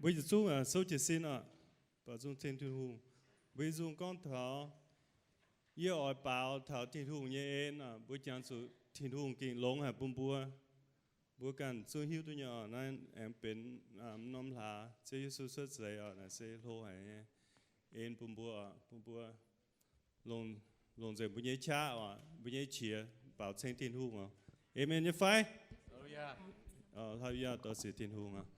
Mbuo yietc zungv souv jiez sin oc, baaux nzung ceng Tin-Hungh. Mbuo yietc zungv gorngv taux, yie oix baaux taux Tin-Hungh nyei en oc. Mbuo jangx zuqc Tin-Hungh gengh longx haic bun mbuo. Mbuo ganh zungv hiuv duqv nyei oc. Naaiv aengx benx norm hlaax Ziouv Yesu cuotv seix oc. Naaiv se hlo haic nyei en bun mbuo oc. Bun mbuo longc nzengc mbuo nyei qaqv oc, mbuo nyei qiex baaux ceng Tin-Hungh oc. Aamen nyei fai? Hlauv yaac dorh sic Tin-Hungh oc.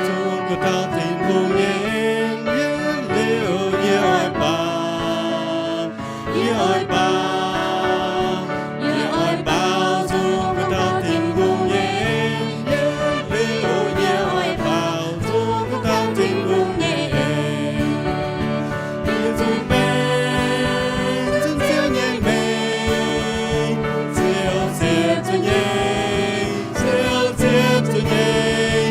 Zungv taux Tin-Hungh nyei en, yie liuz yie oix baaux, yie oix baaux, yie oix baaux zungv taux Tin-Hungh nyei en, yie liuz yie oix baaux zungv taux Tin-Hungh nyei en. Yie zuiz-baeng zunv Ziouv nyei mengh, Ziouv ziepc zuoqv nyei, Ziouv ziepc zuoqv nyei.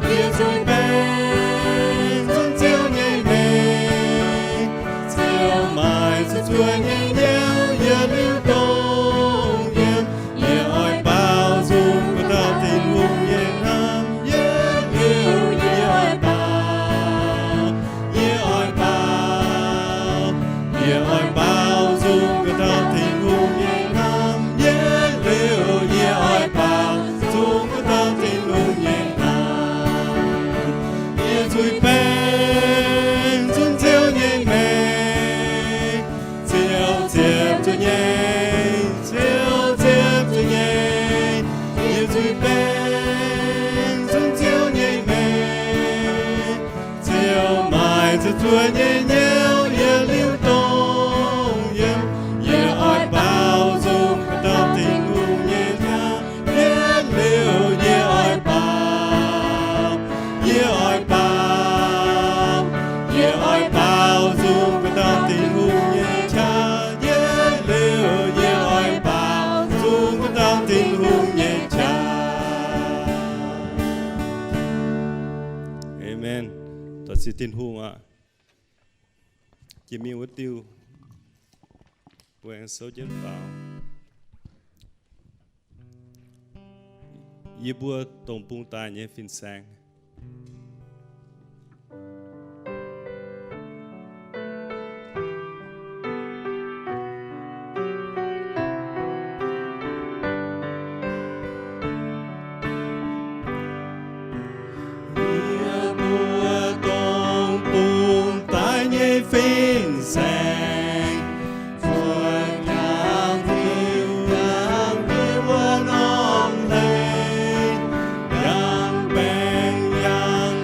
Yie zuiz-baeng zunv Ziouv nyei mengh, Ziouv maaih zuqc zuoqv nyei hnyouv yietc liuz dongh yiem. Yie oix baaux zungv taux Tin-Hungh nyei hnamv, yie liuz yie oix baaux, yie oix baaux, yie oix baaux zungv taux Tin-Hungh nyei hnamv, yie liuz yie oix baaux zungv taux Tin-Hungh nyei hnamv. Yie zuiz-baeng zunv Ziouv nyei mengh, Ziouv ziepc zuoqv nyei, Ziouv ziepc zuoqv nyei. Yie zuiz-baeng zunv Ziouv nyei mengh, Ziouv maaih zuqc zuoqv nyei hnyouv yietc liuz dongh yiem. Yie oix baaux zungv taux Tin-Hungh nyei hnamv, yietc liuz yie oix baaux, yie oix baaux, yie oix baaux zungv taux Tin-Hungh nyei qaqv, yietc liuz yie oix baaux zungv taux Tin-Hungh nyei qaqv. Aamen. Dorh sic Tin-Hungh aqv. Jiex mingh wuov diuh, mbuo aengx souv jienv faaux. Yie mbuo dongh bung daaih nyei fin-saeng. Yie mbuo dongh bung daaih nyei fin-saeng, cuotv jangx Ziouv yiem yie mbuo norm hleiz, yangh baengc yangh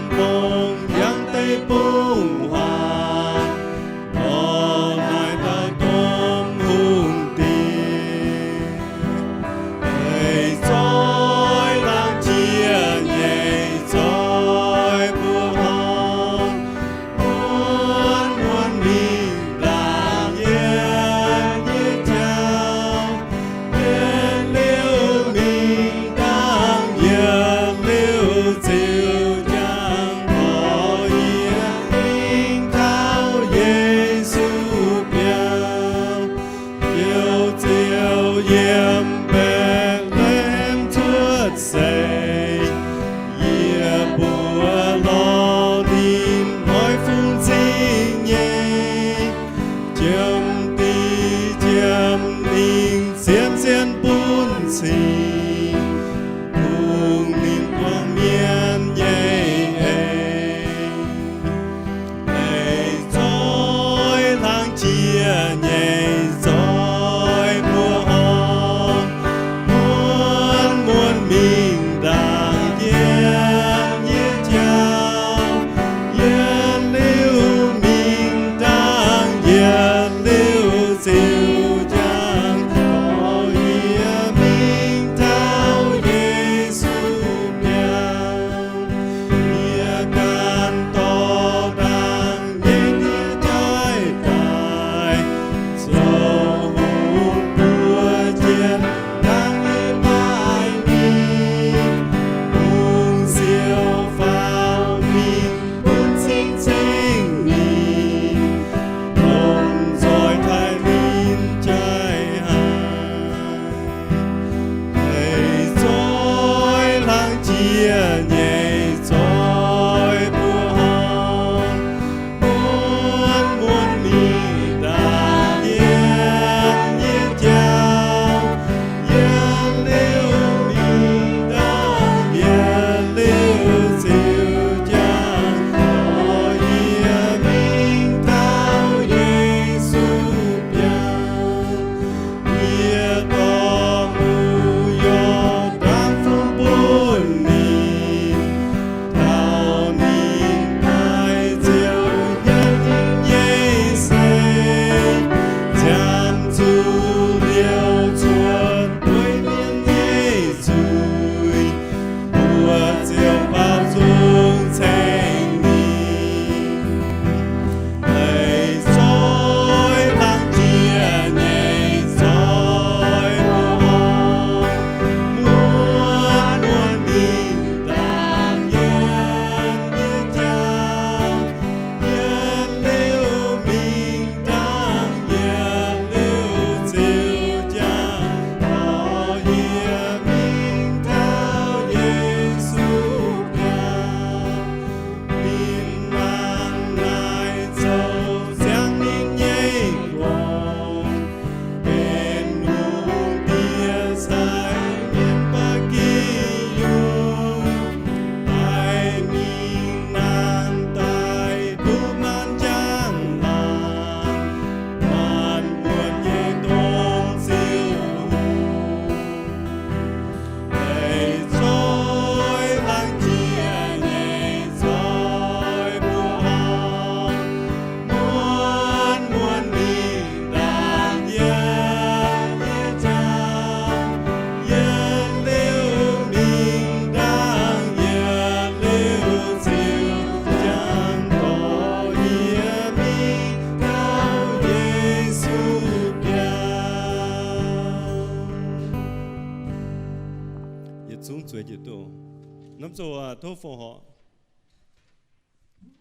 Zoux tov fongc horc.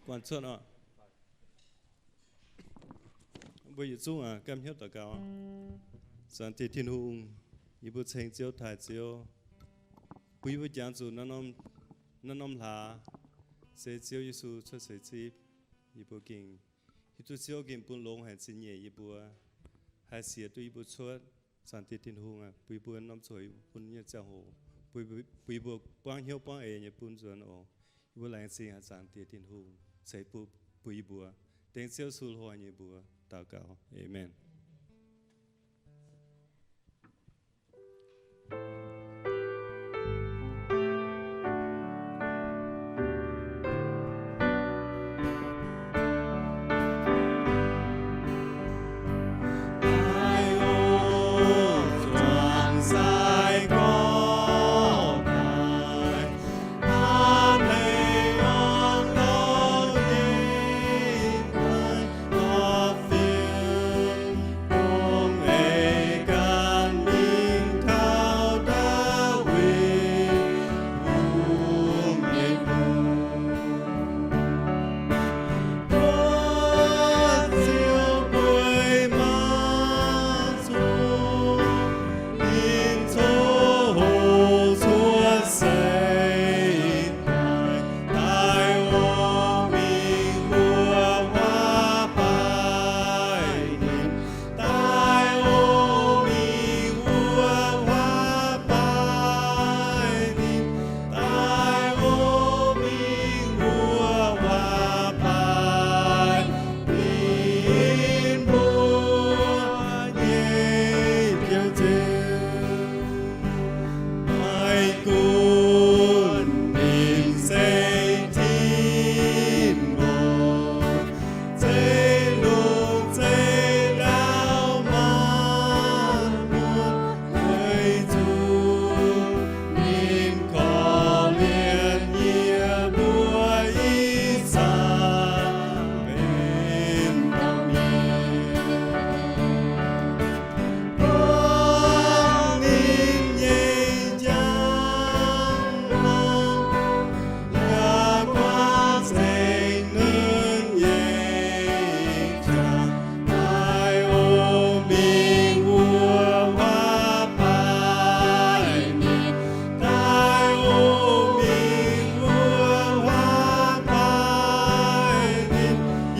Guangc cuotv oc. Mbuo yietc zungv aac, gamh hnyouv daux gaux. Zaangc Diex Tin-Hungh, yie mbuo ceng Ziouv, taaih Ziouv, bun yie mbuo jangx zuqc naaiv norm hlaax se Ziouv Yesu cuotv seix zipv. Yie mbuo gengh hiuv duqv Ziouv gengh bun longx haic zingh nyeic yie mbuo, haih siec duqv yie mbuo cuotv. Zaangc Diex Tin-Hungh aac, bun yie mbuo norm zueiz bun nyei ziangh hoc, bun yie mbuo buangv hnyouv buangv eix nyei bun nzuonx oc. Yie mbuo laengz zingh haic Zaangc Diex Tin-Hungh ceix fuqv bun yie mbuo. Dengv Ziouv Yesu hlorh nyei mbuox daux gaux. Aamen.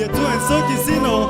Yietc zungv aengx souv jiez sin oc.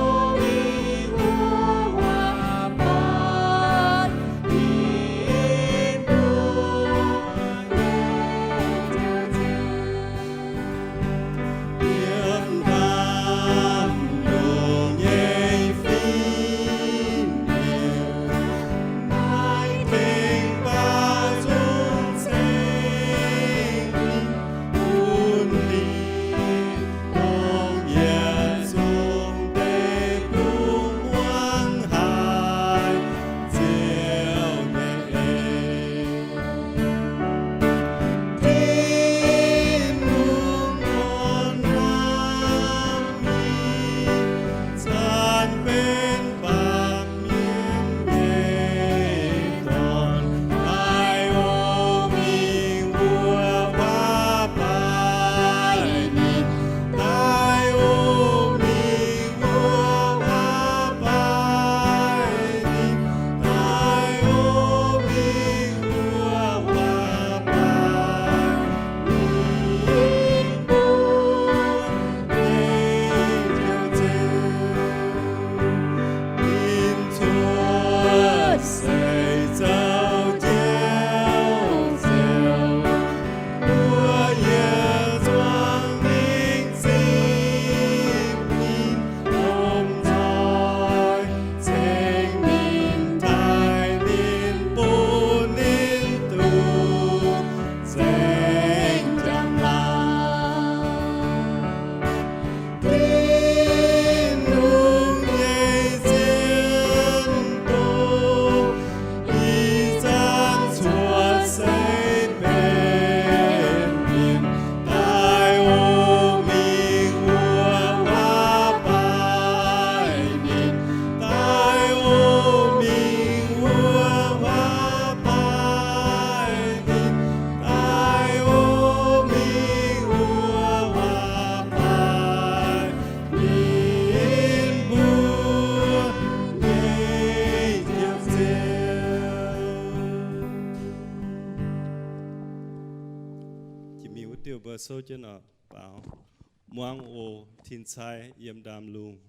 souv jienv oc, baaux. Muangx oc, tin-sai yiem ndaamv-lungh.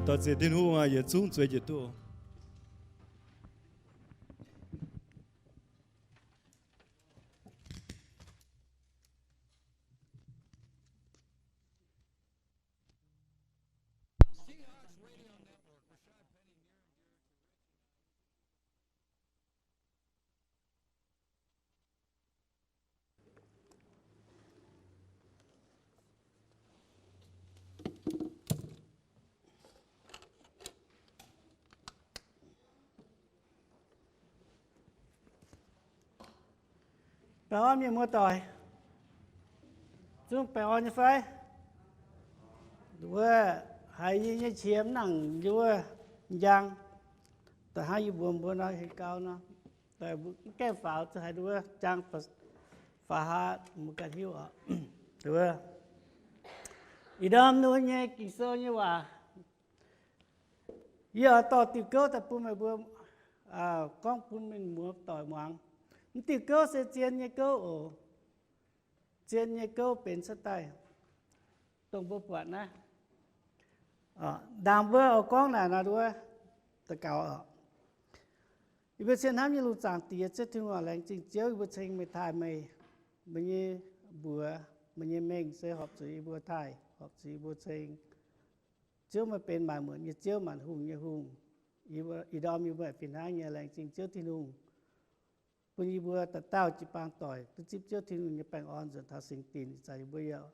Dorh ziex Tin-Hungh aac, yietc zungv zueiz jiez duqv. Baengh orn mienh muoz-doic. Zungv baengh orn nyei fai? Wuov, haiz yie nyei qiex mv nangc yie wuov njang, da'hnangv yie mbuox mbuo nor, heh gau nor, mv gaengh faaux, zuqc haiz wuov jang faaux haaix mbuo ganh hiuv oc. Wuov, ih ndorm wuov nyei Ging-Sou nyei waac, yie oix dorh diuh gouv daaih bun meih mbuo, gorngv bun mienh muoz doic muangx. Mv diuh gouv se zien nyei gouv oc. Zien nyei gouv benx cuotv daaih, dongh mbuo buatc naaiv. Ndaangc mbuo oix gorngv naaic nor, wuov, daux gaux oc. Yie mbuo cien hnamv nyei lungh zaangc Diex, Ziouv Tin-Hungh, laengz zingh Ziouv yie mbuo ceng meih, taaih meih. Mbuo nyei mbuox, meih nyei mengh se horpc zuqc yie mbuo taaih, horpc zuqc yie mbuo ceng. Ziouv, meih benx maaic muotc nyei Ziouv, maanc hungh nyei Hungh. Ih ndorm yie mbuo fih hnangv nyei laengz zingh Ziouv Tin-Hungh bun yie mbuo dauh dauh jiu-baang doic duqv zipv Ziouv Tin-Hungh nyei baengh orn nzuonx taux singx dinc. Ih zanc yie mbuo yaac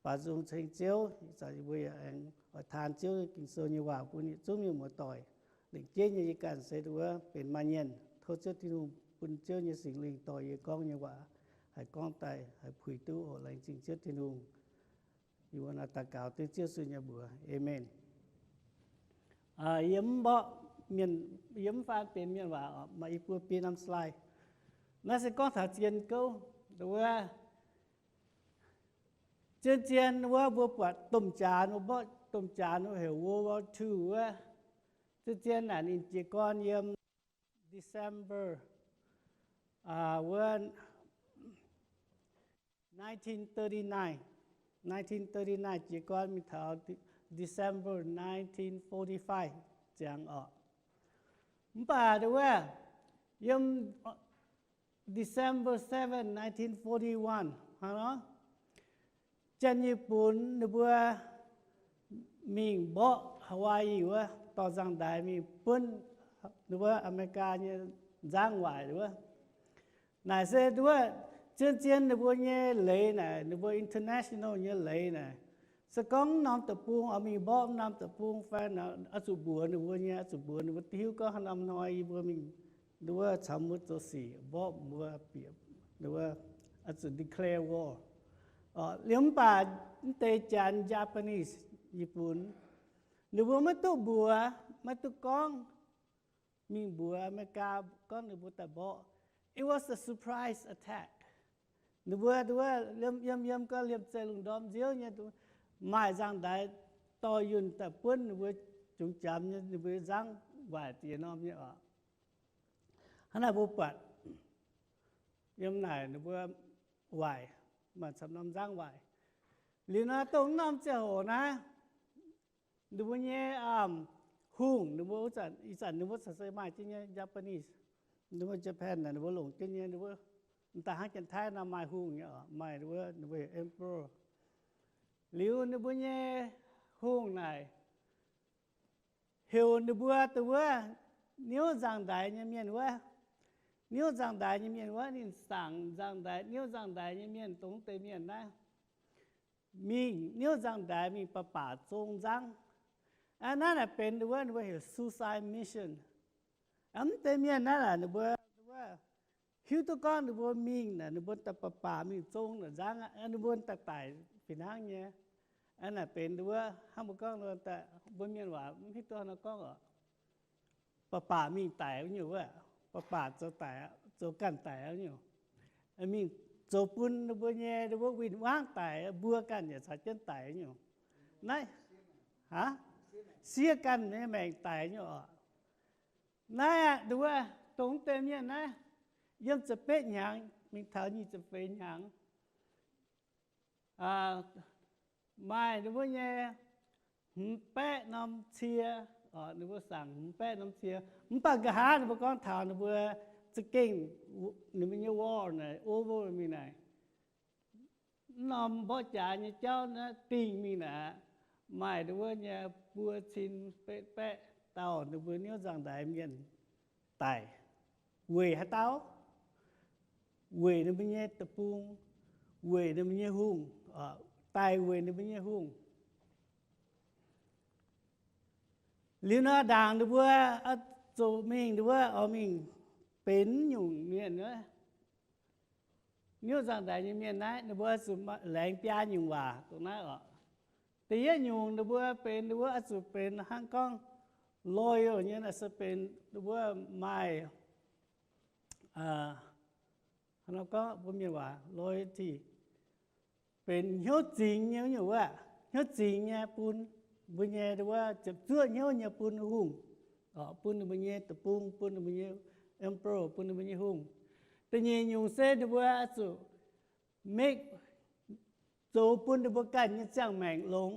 baaux nzung ceng Ziouv. Ih zanc yie mbuo yaac aengx oix taan Ziouv Ging-Sou nyei waac bun yietc zungv mienh muoz doic. Lengc jeiv nyei yie ganh se wuov benx maaih mienh. Tov Ziouv Tin-Hungh bun Ziouv nyei Singx Lingh dorh yie gorngv nyei waac haih gorngv daaih haih puix duqv oc. Laengz zingh Ziouv Tin-Hungh. Yie mbuo naaiv daux gaux dengv Ziouv Yesu nyei mbuox. Aamen. Yie mv mborqv, yie mv faan benx mienh waac, maaih i buo biei norm slide. Naaiv se gorngv taux zien gouv wuov. Zien-zien wuov mbuo buatc domh jaax, mbuo mborqv domh jaax wuov heuc World War Two wuov. Zien-zien naaic ninh jiez gorn yiem December wuov nineteen thirty-nine, nineteen thirty-nine jiez gorn mingh taux December nineteen forty-five ziangx oc. Mv baac wuov, yiem December seven, nineteen forty-one hnangv nor, Janx-Nyei-Bunx ninh mbuo mingh mborqv Hawaii wuov, dorh nzangc-ndaix mingh buonv ninh mbuo Aa^me^li^gaa nyei nzangv waaic wuov. Naaic se wuov, zien-zien ninh mbuo nyei leiz naaic, ninh mbuo international nyei leiz naaic, se gorngv norm deic-bung oix mingh mborqv norm deic-bung fai, oix zuqc mbuox ninh mbuo nyei, oix zuqc mbuox ninh mbuo hiuv gorngv haaix norm hnoi yie mbuo mingh, wuov, caux mbuo zoux sic, mborqv mbuo, bieqc, wuov, oix zuqc declare war. Liuz mv baac mv deix Janx, Japanese, Nyei-Bun, ninh mbuo maiv duqv mbuox, maiv duqv gorngv, mingh mbuox Aa^me^li^gaa gorngv ninh mbuo daaih mborqv. It was a surprise attack. Ninh mbuo, wuov, yiem, yiem, yiem gau liemh zeih lungh ndorm nziouv nyei, maaih nzangc-ndaix dorh yunh daaih buonv ninh mbuo jungx jamx nyei, ninh mbuo nzangv waaic diex norm nyei oc. Hnangv naaic mbuo buatc yiem naaic ninh mbuo waaic, maaih camv norm nzangv waaic. Liuz nor dongh norm ziangh hoc naaiv, ninh mbuo nyei hungh, ninh mbuo ih zanc ninh mbuo caux se maaih jienv nyei Japanese, ninh mbuo Japan naaic ninh mbuo longc jienv nyei, ninh mbuo daaih hnangv Janx-Taiv nor maaih hungh nyei oc, maaih wuov, ninh mbuo heuc emperor. Liuz ninh mbuo nyei hungh naaic heuc ninh mbuo dongh wuov niouv nzangc-ndaix nyei mienh wuov, niouv nzangc-ndaix nyei mienh wuov, ninh sangc nzangc-ndaix, niouv nzangc-ndaix nyei mienh, dongh deix mienh naaiv, mingh niouv nzangc-ndaix mingh baac baac zong nzangv. Naaiv naaic benx dongh wuov ninh mbuo heuc suicide mission. Mv deix mienh naaiv naaic ninh mbuo hiuv duqv gorngv ninh mbuo mingh naaic ninh mbuo daaih baac baac mingh zong naaic nzangv, ninh mbuo daaih daic fih hnangv nyei. Naaic benx dongh wuov hnangv mbuo gorngv, mbuo mienh waac mv hiuv duqv haaix nor gorngv oc. Baac baac mingh daic wuov nyungc wuov, baac baac zoux daic, zoux ganh daic wuov nyungc. Mingh zoux bun ninh mbuo nyei, ninh mbuo win-wangv daic, mbuo ganh yaac caux jienv daic wuov nyungc. Naaiv, aa, siev ganh nyei maengc daic nyei oc. Naaiv aqv, dongh wuov, dongh mv deix mienh naaiv, yiem ziepc betv hnyangx mingh taux nyic ziepc feix hnyangx, maaih ninh mbuo nyei hmz baeqv norm cie, ninh mbuo sangc hmz baeqv norm cie. Mv baac nqa'haav ninh mbuo gorngv taux ninh mbuo za'gengh, ninh mbuo nyei war naaic over mingh naaic, mv norm mborqv jaax nyei jauv naaiv dingh mingh naaic, maaih ninh mbuo nyei buo cin betv baeqv dauh ninh mbuo niouv nzangc-ndaix mienh daic. Weic haaix dauh? Weic ninh mbuo nyei deic-bung, weic ninh mbuo nyei hungh, daic weic ninh mbuo nyei hungh. Liuz nor ndaangc ninh mbuo zuqc mingh, ninh mbuo oix mingh benx nyungc mienh wuov. hnyouv nzangc-ndaix nyei mienh naaiv, ninh mbuo oix zuqc laengz biaa nyungc waac dongh naaiv oc. Da'yietv nyungc ninh mbuo benx, ninh mbuo oix zuqc benx hnangv gorngv loyal nyei, se benx ninh mbuo maaih, hnangv gorngv mbuo mienh waac loyalty, benx hnyouv zingx nyei wuov nyungc wuov, hnyouv zingx nyei bun mbuo nyei wuov ziepc zuoqv hnyouv nyei bun hungh, bun ninh mbuo nyei deic-bung, bun ninh mbuo nyei emperor, bun ninh mbuo nyei hungh. Da'nyeic nyungc se ninh mbuo oix zuqc make, zoux bun ninh mbuo ganh nyei ziangh maengc longx,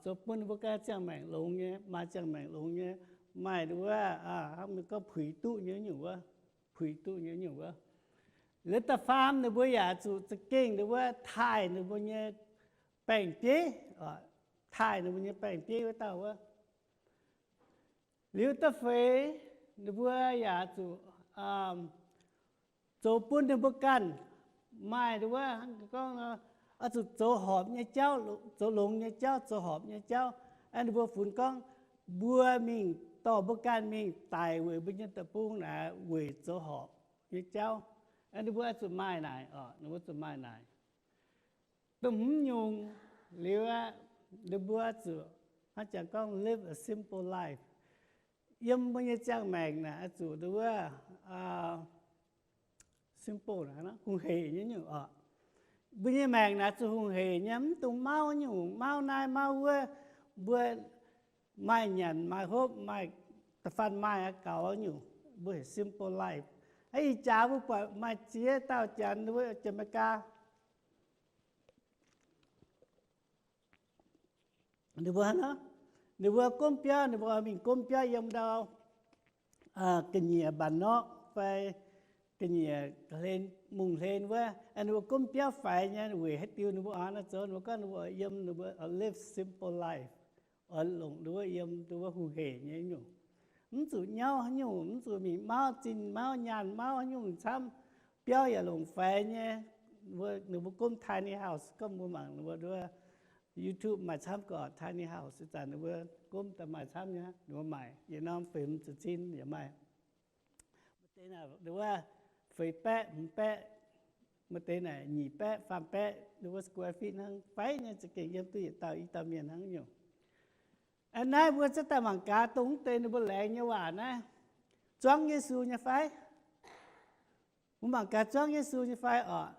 zoux bun ninh mbuo ganh ziangh maengc longx nyei, maaih ziangh maengc longx nyei, maaih wuov, hnangv mienh gorngv puix duqv nyei nyungc wuov, puix duqv nyei nyungc wuov. Liuz da'faam ninh mbuo yaac zuqc za'gengh ninh mbuo taaih ninh mbuo nyei baeng-bieiv, taaih ninh mbuo nyei baeng-bieiv wuov dauh wuov. Liuz da'feix ninh mbuo yaac zuqc zoux bun ninh mbuo ganh maaih wuov, hnangv gorngv oix zuqc zoux horpc nyei jauv, zoux longx nyei jauv, zoux horpc nyei jauv. Ninh mbuo funx gorngv mbuo mingh, dorh mbuo ganh mingh daic weic mbuo nyei deic-bung naaic weic zoux horpc nyei jauv. Ninh mbuo oix zuqc maaih naaic oc, ninh mbuo zuqc maaih naaic. Da'hmz nyungc liuz aqv, ninh mbuo zuqc hnangv jangx gorngv live a simple life. Yiem mbuo nyei ziangh maengc naaic zuqc wuov simple, hungh heic nyei nyungc oc. Mbuo nyei maengc naaic zuqc hungh heic nyei, mv dungx mauv nyungc, mauv naaiv mauv wuov. Mbuo maaih nyanc maaih hopv, maaih da'faanh maaih aqv gaux nyungc, mbuo heuc simple life. Ih jaax mbuo buatc maaih ziex dauh janx, Janx-Meigaa, ninh mbuo, ninh mbuo gomv biauv, ninh mbuo mingh gomv biauv yiem ndau ga'nyiec mbaanc norqv fai ga'nyiec mungh hlen wuov. Ninh mbuo gomv biauv faix nyei weic haaix diuc ninh mbuo oix nor zoux, ninh mbuo gorngv ninh mbuo yiem, ninh mbuo live simple life, oix longc ninh mbuo yiem ninh mbuo hungh heic nyei nyungc. Mv zuqc nyauv haaix nyungc, mv zuqc mingh mauv zinh mauv nyaanh mauv haaix nyungc camv. Biauv yaac longc faix nyei. Ninh mbuo gomv tiny house, gorngv mbuo mangc ninh mbuo YouTube maaih camv gorqv tiny house, ih zanc ninh mbuo gomv daaih maaih camv nyei, ninh mbuo maaic yietc norm feix hmz ziepc cin yaac maaih. Maaih deix naaic wuov feix baeqv, hmz baeqv, maaih deix naaic nyic baeqv, faam baeqv, ninh mbuo square feet hnangv, faix nyei, za'gengh yiem duqv yietc dauh i dauh mienh hnangv nyungc. Aa, naaiv mbuo za'gengh daaih mangc gaax dongh wuov deix ninh mbuo laengz nyei waac naaiv zuangv Yesu nyei fai? Mbuo mangc gaax zuangv Yesu nyei fai oc.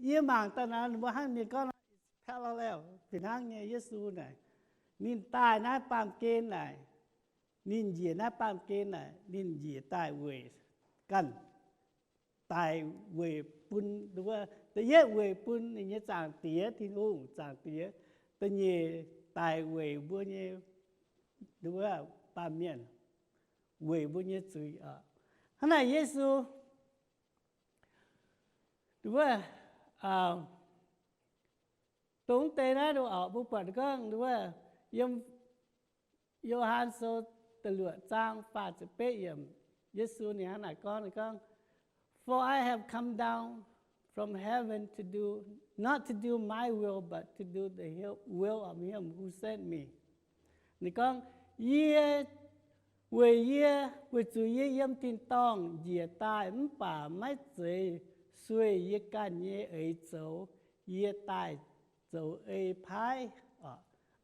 Yie mangc daaih naaic ninh mbuo hnangv mienh gorngv parallel, fih hnangv nyei Yesu naaic, ninh daaih naaiv baamh gen naaic, ninh njiec naaiv baamh gen naaic, ninh njiec daaih weic ganh, daaih weic bun, da'yietv weic bun ninh nyei Zaangc Diex, Tin-Hungh Zaangc Diex. Da'nyeic daaih weic mbuo nyei, wuov, baamh mienh, weic mbuo nyei zuiz oc. Hnangv naaic Yesu, wuov, dongh deix naaiv oc, mbuo buatc gorngv wuov, yiem Yo^han Sou da'luoqc zaang faah ziepc betv yiemc, Yesu ninh hnangv naaic gorngv, ninh gorngv, For I have come down from heaven to do, not to do my will, but to do the will of him who sent me. Ninh gorngv, yie, weic yie, weic zuqc yie yiem tin-dorngh njiec daaih mv baac maiv zeiz sueih yie ganh nyei eix zoux, yie daaih zoux ei paaiv,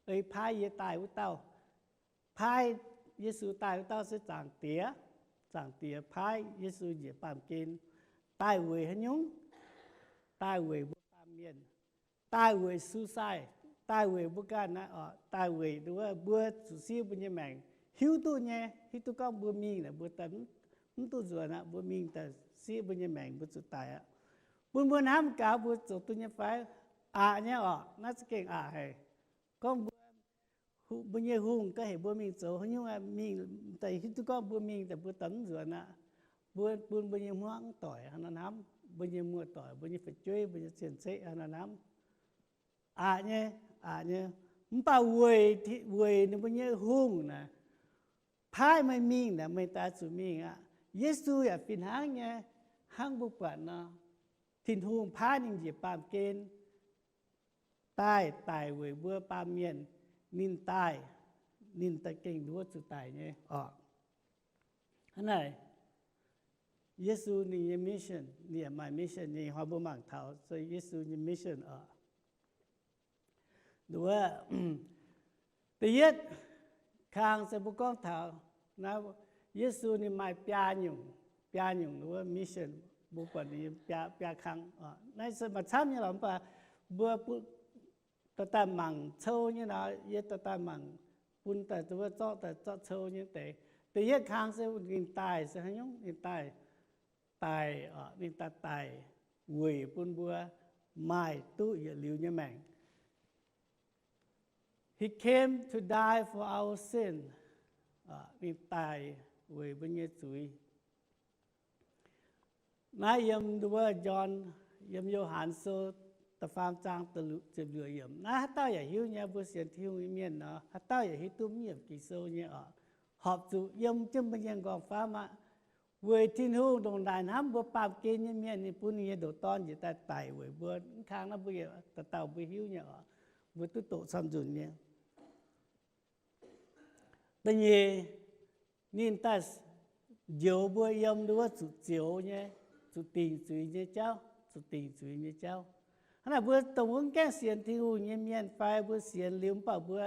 ei paaiv yie daaih wuov dauh. Paaiv Yesu daaih wuov dauh se Zaangc Diex. Zaangc Diex paaiv Yesu njiec baamh gen daaih weic haaix nyungc? Daaih weic mbuo baamh mienh, daaih weic suicide, daaih weic mbuo ganh naaiv oc, daaih weic wuov mbuo zuqc siev mbuo nyei maengc. Hiuv duqv nyei, hiuv duqv gorngv mbuo mingh naaic mbuo daaih mv duqv nzuonx aqv, mbuo mingh daaih siev mbuo nyei maengc mbuo zuqc daic aqv. Bun mbuo hnamv gaax mbuo zoux duqv nyei fai? Aqc nyei oc, naaiv za'gengh aqc haic. Gorngv mbuo, mbuo nyei hungh ga'heuc mbuo mingh zoux haaix nyungc aqv, mingh daaih hiuv duqv gorngv mbuo mingh daaih mbuo daaih mv nzuonx aqv. Mbuo bun mbuo nyei hmuangv doic hnangv nor hnamv, mbuo nyei muoz-doic, mbuo nyei fu'jueiv, mbuo nyei cien-ceqv hnangv nor hnamv. Aqc nyei, aqc nyei. Mv baac weic, weic ninh mbuo nyei hungh naaic paaiv meih mingh naaic, meih daaih zuqc mingh aqv. Yesu yaac fih hnangv nyei, hnangv mbuo buatc nor, Tin-Hungh paaiv ninh njiec baamh gen daaih, daic weic mbuo baamh mienh. Ninh daaih, ninh daaih gengh nduov zuqc daic nyei oc. Hnangv naaic, Yesu ninh nyei mission, ninh yaac maaih mission nyei hnoi mbuo mangc taux se Yesu nyei mission oc. Wuov, da'yietv kang se mbuo gorngv taux naaiv, Yesu ninh maaih biaa nyungc, biaa nyungc wuov mission, mbuo buatc ninh biaa, biaa kang. Naaiv se maaih camv nyei lorqc, mv baac mbuo daaih daaih mangc cou nyei nor, yie daaih daaih mangc bun daaih wuov zorqv daaih zorqv cou nyei deix. Da'yietv kang se ninh daaih se haaix nyungc, ninh daaih, daaih, ninh daaih daic weic bun mbuo maaih duqv yietc liuz nyei maengc. He came to die for our sin. Ninh daic weic mbuo nyei zuiz. Naaiv yiem nduov John, yiem Yo^han Sou da'faam zaang ziepc luoqc yiemc. Naaiv haaix dauh yaac hiuv nyei, mbuo sienx Tin-Hungh nyei mienh nor, haaix dauh yaac hiuv duqv mv yiemc Ging-Sou nyei oc. Horpc zuqc yiem jienv mbuo nyei m'nqorngv-famv aqv. Weic Tin-Hungh ndongc naaic hnamv mbuo baamh gen nyei mienh, ninh bun ninh nyei ndoqc Dorn njiec daaih daic weic mbuo. Mv kang naaiv mbuo yietc dauh dauh mbuo hiuv nyei oc. Mbuo duqv doqc camv nzunc nyei. Da'nyeic, ninh daaih njoux mbuo yiem nduov zuqc zioux nyei, zuqc dingc zuiz nyei jauv, zuqc dingc zuiz nyei jauv. Hnangv naaic mbuo dongh wuov mv gaengh sienx Tin-Hungh nyei mienh fai mbuo sienx liuz mv baac mbuo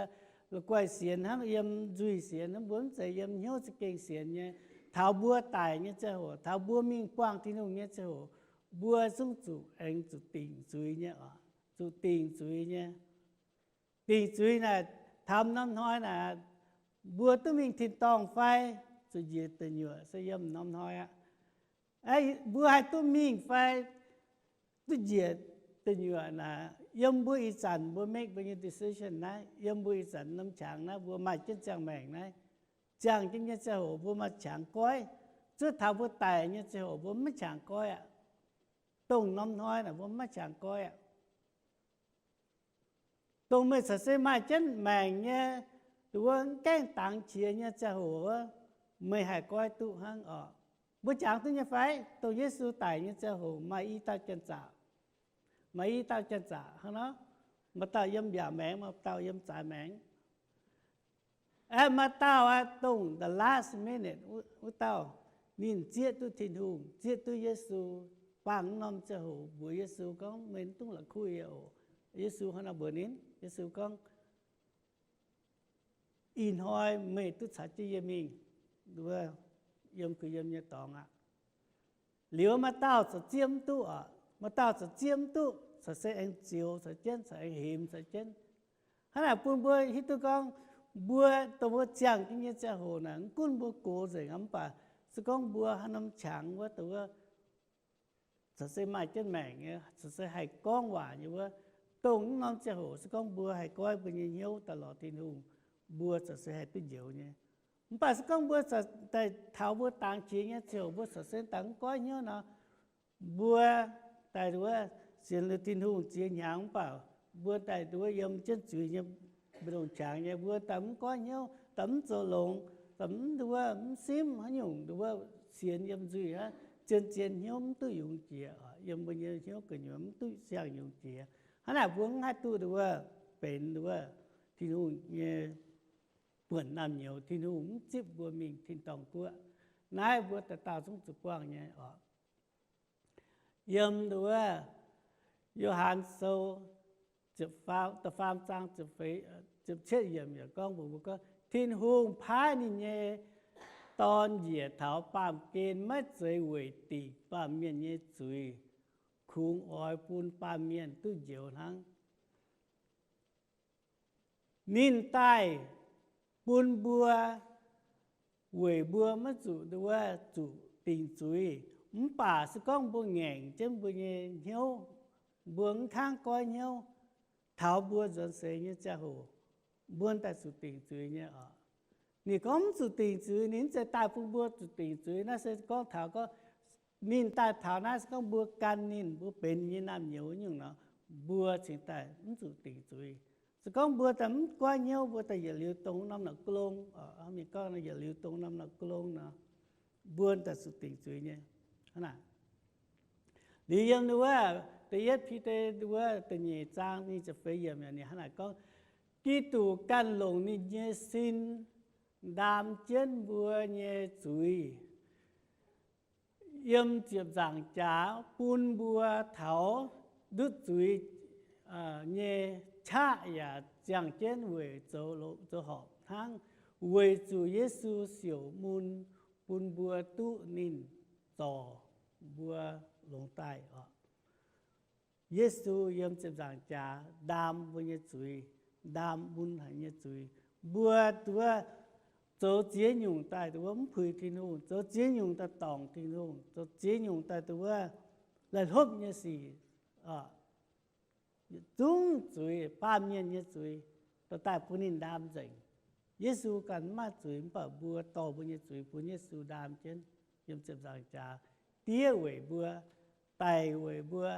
la'guaih sienx hnangv yiem nzuih sienx, mbuo mv zeiz yiem hnyouv za'gengh sienx nyei. Taux mbuo daic nyei ziangh hoc, taux mbuo mingh buangh Tin-Hungh nyei ziangh hoc, mbuo zungv zuqc aengx zuqc dingc zuiz nyei oc. Zuqc dingc zuiz nyei. Dingc zuiz naaic, taux norm hnoi naaic, mbuo duqv mingh tin-dorngh fai zuqc njiec deic nyuoqc se yiem norm hnoi aqv. Mbuo haih duqv mingh fai duqv njiec deic nyuoqc naaic, yiem mbuo ih zanc mbuo make mbuo nyei decision naaiv, yiem mbuo ih zanc norm qangx naaiv, mbuo maaih jienv ziangh maengc naaiv. Ziangh jienv nyei ziangh hoc mbuo maaih qangx goiv. Zuov taux mbuo daic nyei ziangh hoc mbuo maiv qangx goiv aqv. Dongh norm hnoi naaic mbuo maiv qangx goiv aqv. Dongh meih caux se maaih jienv maengc nyei, wuov mv gaengh dangx qiex nyei ziangh hoc wuov, meih haih goiv duqv hnangv oc. Mbuo jangx duqv nyei fai? Dongh Yesu daic nyei ziangh hoc maaih i dauh janx-zaqc. Maaih i dauh janx-zaqc hnangv nor, maaih dauh yiem mbiaauc maengx, maaih dauh yiem zaaix maengx. Aeqv, maaih dauh aqv, dongh the last minute wuov dauh, ninh zieqv duqv Tin-Hungh, zieqv duqv Yesu, bangc norm ziangh hoc mbuox Yesu gorngv, meih mv dungx la'kuqv yie oc. Yesu hnangv naaiv mbuox ninh, Yesu gorngv, ih hnoi meih duqv caux jienv yie mingh, wuov, yiem kuh yiem nyei dorngx aqv. Liuz maaih dauh corc zieqv mv duqv oc. Maaih dauh corc zieqv mv duqv, corc se aengx zioux caux jienv, corc aengx hemx caux jienv. Hnangv naaic bun mbuo hiuv duqv gorngv, mbuo dongh mbuo ziangh jienv nyei ziangh hoc naaic, mv gunv mbuo gox nzengc aqv, mv baac se gorngv mbuo haaix norm qangx wuov, dongh wuov corc se maaih jienv maengc nyei, corc se haih gorngv waac nyei wuov, dongh mv norm ziangh hoc se gorngv mbuo haih goiv mbuo nyei hnyouv daaih lorz Tin-Hungh, mbuo corc se haih duqv njoux nyei. Mv baac se gorngv mbuo daaih taux mbuo dangx qiex nyei ziangh hoc, mbuo corc se daaih mv goiv hnyouv nor, mbuo daaih wuov sienx liuz Tin-Hungh ziex hnyangx mv baac mbuo daaih wuov yiem jienv zuiz nyei, mbu'ndongx qangx nyei, mbuo daaih mv goiv hnyouv, daaih mv zoux longx, daaih mv wuov mv simv haaix nyungc, wuov sienx yiem nzuih hnangv, zien-zien hnyouv mv duqv yungz jiex, yiem mbuo nyei hnyouv gu'nyuoz mv duqv siang yungz jiex. Hnangv naaic mbuo mv haih duqv wuov benx wuov Tin-Hungh nyei buonc naamh nyouz, Tin-Hungh mv zipv mbuo mingh tin-dorngh guoqv. Naaiv mbuo dauh dauh zungv zuqc buangh nyei oc. Yiem wuov Yo^han Sou da'faam zaang ziepc cietv yiemc yaac gorngv mbuox mbuo gorngv, Tin-Hungh paaiv ninh nyei Dorn njiec taux baamh gen maiv zeiz weic dingc baamh mienh nyei zuiz, kungx oix bun baamh mienh duqv njoux hnangv. Ninh daaih bun mbuo, weic mbuo maiv zuqc nduov zuqc dingc zuiz. Mv baac se gorngv mbuo ngaengc jienv mbuo nyei hnyouv, mbuo mv kangv goiv hnyouv, taux mbuo nzuonx seix nyei ziangh hoc, mbuo daaih zuqc dingc zuiz nyei oc. Ninh gorngv mv zuqc dingc zuiz, ninh mv zeiz daaih bun mbuo zuqc dingc zuiz. Naaiv se gorngv taux gorngv ninh daaih taux naaiv se gorngv mbuo gan ninh, mbuo benx nyei naamh nyouz nyungc nor, mbuo cingx daaih mv zuqc dingc zuiz. Se gorngv mbuo daaih mv goiv hnyouv, mbuo daaih yietc liuz dongh norm naaic gong, mienh gorngv yietc liuz dongh norm naaic gong nor, mbuo daaih zuqc dingc zuiz nyei. Liuz yiem wuov da'yietv Bide wuov da'nyeic zaang nyic ziepc feix yiemc ninh hnangv naaic gorngv, Giduc ganh longc ninh nyei sin ndaam jienv mbuo nyei zuiz. yiem ziepc nzaangc jaax bun mbuo taux ndutv zuiz nyei qaqv yaac ziangh jienv weic zoux, zoux horpc hnangv, weic zuqc Yesu siouc mun bun mbuo duqv ninh zorc mbuo longx daaih oc. Yesu yiem ziepc nzaangc jaax ndaam mbuo nyei zuiz, ndaam mun haic nyei zuiz. Mbuo duqv zoux ziex nyungc daaih duqv mv puix Tin-Hungh, zoux ziex nyungc daaih dorngc Tin-Hungh, zoux ziex nyungc daaih duqv wuov laih hlopv nyei sic, yietc zungv zuiz, baamh mienh nyei zuiz, dorh daaih bun ninh ndaam nzengc. Yesu ganh mv maaih zuiz, mv baac mbuo dorh mbuo nyei zuiz bun Yesu ndaam jienv yiem ziepc nzaangc jaax, diev weic mbuo, daic weic mbuo,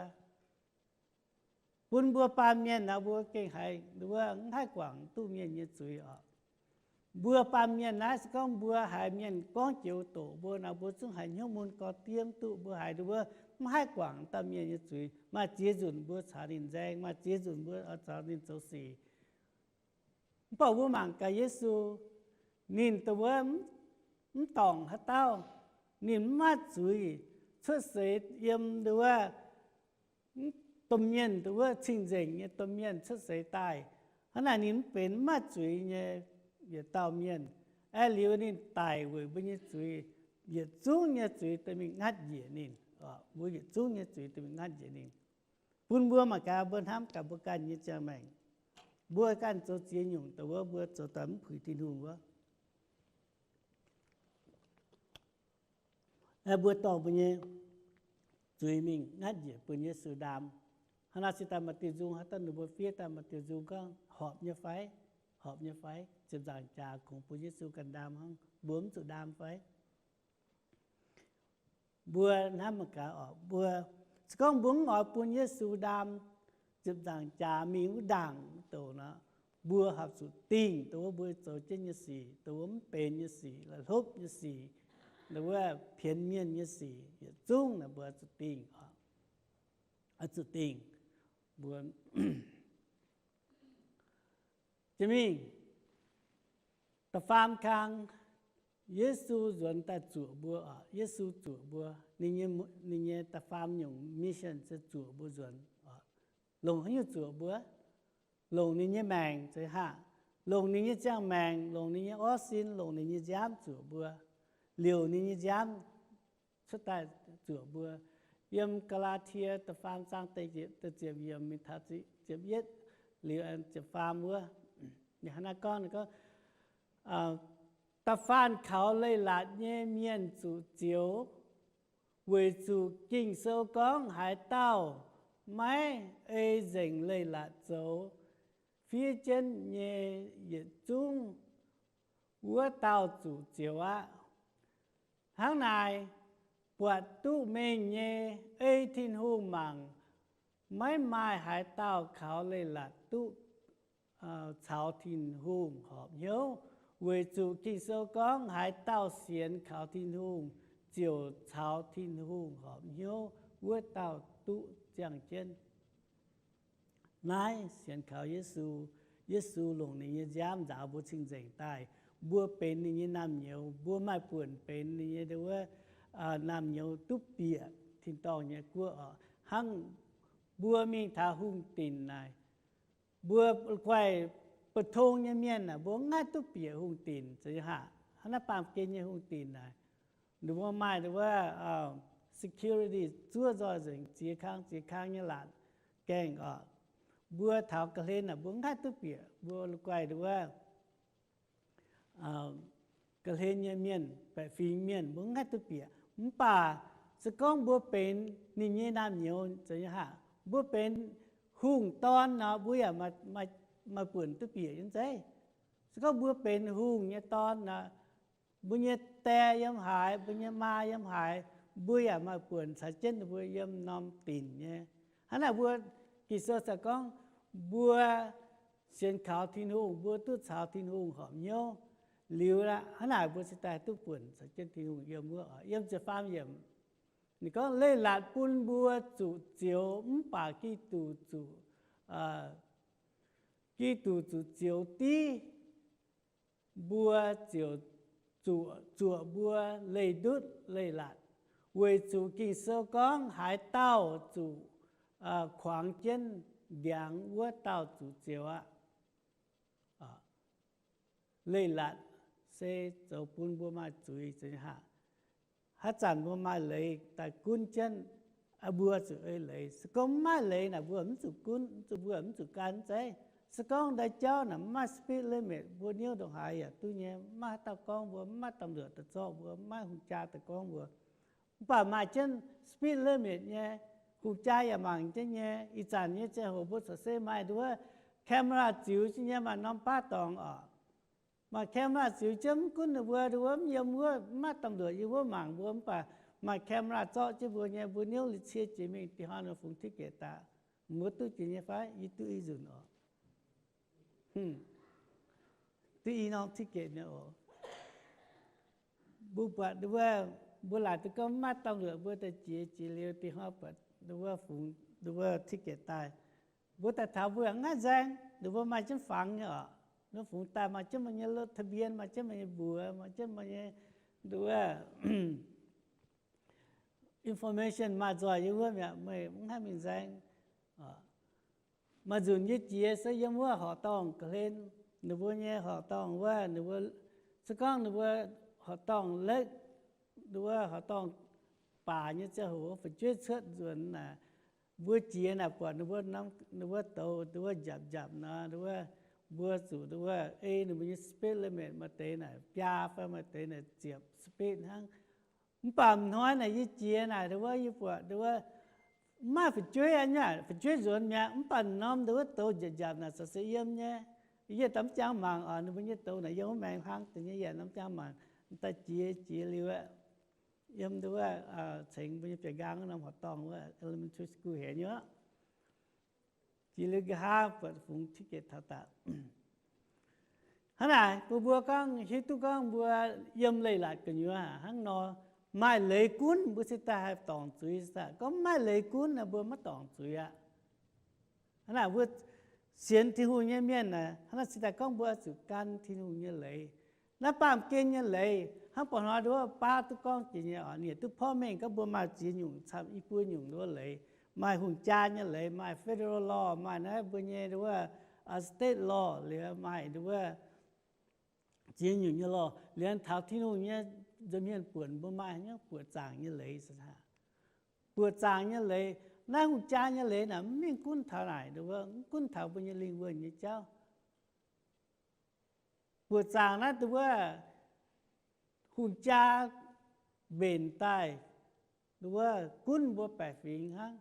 bun mbuo baamh mienh naaic mbuo gengh haiz wuov mv haih guangc duqv mienh nyei zuiz oc. Mbuo baamh mienh naaiv se gorngv mbuo haiz mienh gorngv joux doqc mbuo naaic, mbuo zungv haiz hnyouv mun gorx-diev duqv, mbuo haiz wuov mv haih guangc dauh mienh nyei zuiz, maaih ziex nzunc mbuo caux ninh nzaeng, maaih ziex nzunc mbuo caux ninh zoux sic. Mv baac mbuo mangc gaax Yesu, ninh dongh wuov mv dorngc haaix dauh, ninh mv maaih zuiz, cuotv seix yiem dongh wuov domh mienh, dongh wuov cing-nzengc nyei domh mienh cuotv seix daaih. Hnangv naaic ninh mv benx mv maaih zuiz nyei yietc dauh mienh. Aeqv, liuz ninh daic weic mbuo nyei zuiz, yietc zungv nyei zuiz dorh mingh ngatv njiec ninh. Mbuo yietc zungv nyei zuiz dorh mingh ngatv njiec ninh, bun mbuo mangc gaax mbuo hnamv gaax mbuo ganh nyei ziangh maengc. Mbuo ganh zoux ziex nyungc dongh wuov mbuo zoux daaih mv puix Tin-Hungh wuov, mbuo dorh mbuo nyei zuiz mingh ngatv njiec bun Yesu ndaam. Hnangv naaic se daaih maaih diuh nzung, haaix dauh ninh mbuo fiev daaih maaih diuh nzung gorngv horpc nyei fai? Horpc nyei fai? Ziepc nzaangc jaax kungx bun Yesu ganh ndaam hnangv, mbuo mv zuqc ndaam fai? Mbuo hnamv mangc gaax oc, mbuo se gorngv mbuo mv oix bun Yesu ndaam, ziepc nzaangc jaax mingh wuov ndaangc douc nor, mbuo horpc zuqc dingh dongh wuov mbuo zoux jienv nyei sic, dongh wuov mv benx nyei sic, laih hlopv nyei sic, dongh wuov pienx mienh nyei sic, yietc zungv naaic mbuo zuqc dingh, zuqc dingh. Mbuo jiex mingh da'faam kang, Yesu nzuonx daaih zuoqc mbuo oc. Yesu zuoqc mbuo, ninh nyei, ninh nyei da'faam nyungc mission se zuoqc mbuo nzuonx oc. Longc haaix nyungc zuoqc mbuo? Longc ninh nyei maengc, zeiz haac, longc ninh nyei ziangh maengc, longc ninh nyei orv sin, longc ninh nyei nziaamv zuoqc mbuo, liouc ninh nyei nziaamv cuotv daaih zuoqc mbuo. Yiem Gaa^laa^tie da'faam zaang da'ziepc yiemc mingh taux ziepc yietv, liuz ziepc faam wuov, hnangv naaiv gorngv, gorngv, da'faanh kaux leiz-latc nyei mienh zuqc zioux, weic zuqc Ging-Sou gorngv, haaix dauh maiv ei nzengc leiz-latc zoux, fiev jienv nyei yietc zungv wuov dauh zuqc zioux aqv. Hnangv naaic, buatc duqv mengh nyei ei Tin-Hungh mangc, maiv maaih haaix dauh kaux leiz-latc duqv caux Tin-Hungh horpc hnyouv, weic zuqc Ging-Sou gorngv, haaix dauh sienx kaux Tin-Hungh ziouc caux Tin-Hungh horpc hnyouv, wuov dauh duqv ziangh jienv. Naaiv sienx kaux Yesu, Yesu longc ninh nyei nziaamv nzaaux mbuo cing-nzengc daaih, mbuo benx ninh nyei naamh nyouz, mbuo maaih buonc benx ninh nyei wuov naamh nyouz duqv bieqc tin-dorngh nyei guoqv oc. Hnangv mbuo mingh taux hungh dinc naaic, mbuo guaih mbu'tong nyei mienh naaic, mbuo mv haih duqv bieqc hungh dinc, zeiz haac, hnangv naaiv baamh gen nyei hungh dinc naaic, ninh mbuo maaih wuov security zuov nzoih nzengc, ziex kang ziex kang nyei laatc gaengh oc. Mbuo taux ga'hlen naaic mbuo mv haih duqv bieqc, mbuo guaih wuov ga'hlen nyei mienh, baeqc fingx mienh, mbuo mv haih duqv bieqc. Mv baac se gorngv mbuo benx ninh nyei naamh nyouz, zeiz haac, mbuo benx hungh dorn nor, mbuo yaac maaih buonc duqv bieqc nyei zeiz. Se gorngv mbuo benx hungh nyei dorn nor, mbuo nyei die yiem haaix, mbuo nyei maa yiem haaix, mbuo yaac maaih buonc caux jienv ninh mbuo yiem norm dinc nyei. Hnangv naaic mbuo, Ging-Sou se gorngv mbuo sienx kaux Tin-Hungh, mbuo duqv caux Tin-Hungh horpc hnyouv liuz aqv, hnangv naaic mbuo cingx daaih duqv buonc caux jienv Tin-Hungh yiem wuov. Yiem ziepc faam yiemc ninh gorngv, leiz-latc bun mbuo zuqc zioux, mv baac Giduc zuqc, Giduc zuqc zioux div mbuo, ziouc zuoqc mbuo leih ndutv leiz-latc. Weic zuqc Ging-Sou gorngv haaix dauh zuqc kuangx jienv ndiangx, wuov dauh zuqc zioux aqv. Leiz-latc se zoux bun mbuo maaih zuiz zeix haic. Haaix zanc mbuo maaih leiz daaih gunv jienv, mbuo zuqc ei leiz. Se gorngv mv maaih leiz naaic mbuo mv zuqc gunv, mv zuqc, mbuo mv zuqc gan zeiv. Se gorngv ndau jauv naaic mv maaih speed limit, mbuo niouv ndongc haaix yaac duqv nyei. Mv maaih haaix dauh gorngv mbuo, mv maaih ตำรวจ daaih zorqv mbuo, mv maaih hungh jaa daaih gorngv mbuo. Mv baac maaih jienv speed limit nyei, hungh jaa yaac mangc jienv nyei. Ih zanc nyei ziangh hoc mbuo corc se maaih nduov camera ziux jienv nyei, maaih norm baav dorngx oc. Maaih camera ziux jienv, mv gunv ninh mbuo, ninh mbuo mv yiem wuov, mv maaih ตำรวจ yiem wuov mangc mbuo, mv baac maaih camera zorqv jienv mbuo nyei, mbuo niouv liuz cie jiex mingh dih hnoi ninh fungx ticket daaih. Mbuo duqv jiex nyei fai? Yie duqv i nzunc oc. Duqv i norm ticket nyei oc. Mbuo buatc nduov, mbuo laaic duqv gorngv mv maaih ตำรวจ mbuo daaih jiex, jiex liuz dih hnoi buatc nduov fungx nduov ticket daaih. Mbuo daaih taux mbuo yaac mv haih nzaeng, ninh mbuo maaih jienv fangx nyei oc. Ninh fungx daaih maaih jienv maaih nyei รถทะเบียน, maaih jienv maaih nyei mbuox, maaih jienv maaih nyei nduov information maaih nzoih yiem wuov mi'aqv, meih mv haih mingh nzaeng. Maaih nzunc yie jiex se yiem wuov horqc dorngh ga'hlen, ninh mbuo nyei horqc dorngh wuov, ninh mbuo se gorngv ninh mbuo horqc dorngh lekv, ninh mbuo horqc dorngh baac nyei ziangh hoc fu'jueiv cuotv nzuonx naaic, mbuo jiex naaic buatc ninh mbuo, ninh mbuo douz, ninh mbuo njapc njapc nor, ninh mbuo, mbuo zuqc ninh mbuo ei ninh mbuo nyei speed limit, maaih deix naaic biaa fai maaih deix naaic ziepc speed hnangv. Mv baac hnoi naaic yie jiex naaic, ninh mbuo, yie buatc ninh mbuo mv maaih fu'jueiv aqv, fu'jueiv nzuonx mi'aqv, mv baac norm ninh mbuo douz njapc njapc naaic corc se yiem nyei. Yie daaih mv jangx mangc oc, ninh mbuo nyei douz naaic yiem wuov maengx hlang deix nyei, yie daaih mv jangx mangc. Daaih jiex, jiex liuz yiem nduov cengx mbuo nyei bieqc nqaang wuov norm horqc dorngh wuov elementary school heix nyei oc. Jiex liuz nqa'haav buatc fungx ticket taux daaih. Hnangv naaic bun mbuo gorngv hiuv duqv gorngv mbuo yiem leiz-latc gu'nyuoz hnangv nor, maaih leiz gunv mbuo cingx daaih haih dorngc zuiz. Gorngv mv maaih leiz gunv naaic mbuo maiv dorngc zuiz aqv. Hnangv naaic mbuo sienx Tin-Hungh nyei mienh naaic, hnangv naaic cingx daaih gorngv mbuo zuqc gan Tin-Hungh nyei leiz. Naaiv baamh gen nyei leiz hnangv ba'hnoi nduov baav duqv gorngv jiex nyei oc, ninh yietc duqv porv mengh gorngv mbuo maaih ziex nyungc camv i buo nyungc nduov leiz. Maaih hungh jaa nyei leiz, maaih federal law, maaih naaiv mbuo nyei nduov state law, liuz maaih nduov ziex nyungc nyei law. Liuz taux Tin-Hungh nyei nza'hmien buonc mbuo maaih nyei buoqc zaangc nyei leiz. Buoqc zaangc nyei leiz, naaiv hungh jaa nyei leiz naaic mv mingh gunv taux naaic, mv gunv taux mbuo nyei lingh wuonh nyei jauv. Buoqc zaangc naaiv nduov hungh jaa mbenc daaih nduov gunv mbuo baeqc fingx hnangv,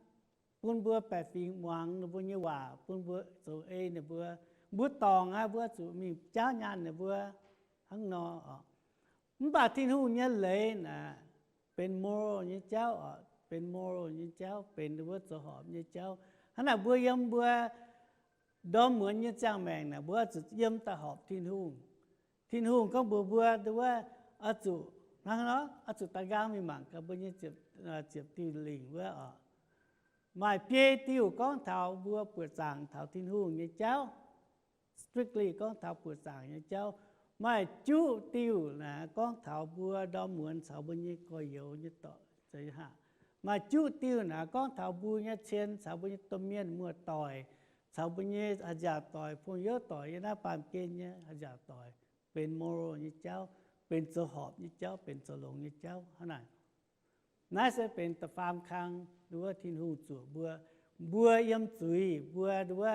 bun mbuo baeqc fingx muangx ninh mbuo nyei waac, bun mbuo zoux ei ninh mbuo. Mbuo dorngc aqv, mbuo zuqc mingh jaauv nyaanh ninh mbuo hnangv nor oc. Mv baac Tin-Hungh nyei leiz naaic benx moral nyei jauv oc, benx moral nyei jauv, benx nduov zoux horpc nyei jauv. Hnangv naaic mbuo yiem mbuo ndorm muonz nyei ziangh maengc naaic, mbuo oix zuqc yiem daaih horpc Tin-Hungh. Tin-Hungh gorngv mbuox mbuo nduov oix zuqc hnangv nor, oix zuqc daaih nqaang mingh mangc gaax mbuo nyei ziepc, ziepc diuh lingc wuov oc. Maaih biei diuh gorngv taux mbuo buoqc zaangc taux Tin-Hungh nyei jauv, strictly gorngv taux buoqc zaangc nyei jauv. Maaih juqv diuh naaic gorngv taux mbuo ndorm muonz caux mbuo nyei gorx-youz nyei doic. Maaih juqv diuh naaic gorngv taux mbuo nyei cien caux mbuo nyei domh mienh muoz-doic, caux mbuo nyei haaix nziaauc doic, pong-youv doic, yiem naaiv baamh gen nyei haaix nziaauc doic, benx moral nyei jauv, benx zoux horpc nyei jauv, benx zoux longx nyei jauv hnangv naaic. Naaiv se benx da'faam kang nduov Tin-Hungh zuoqc mbuo. Mbuo yiem zuiz, mbuo nduov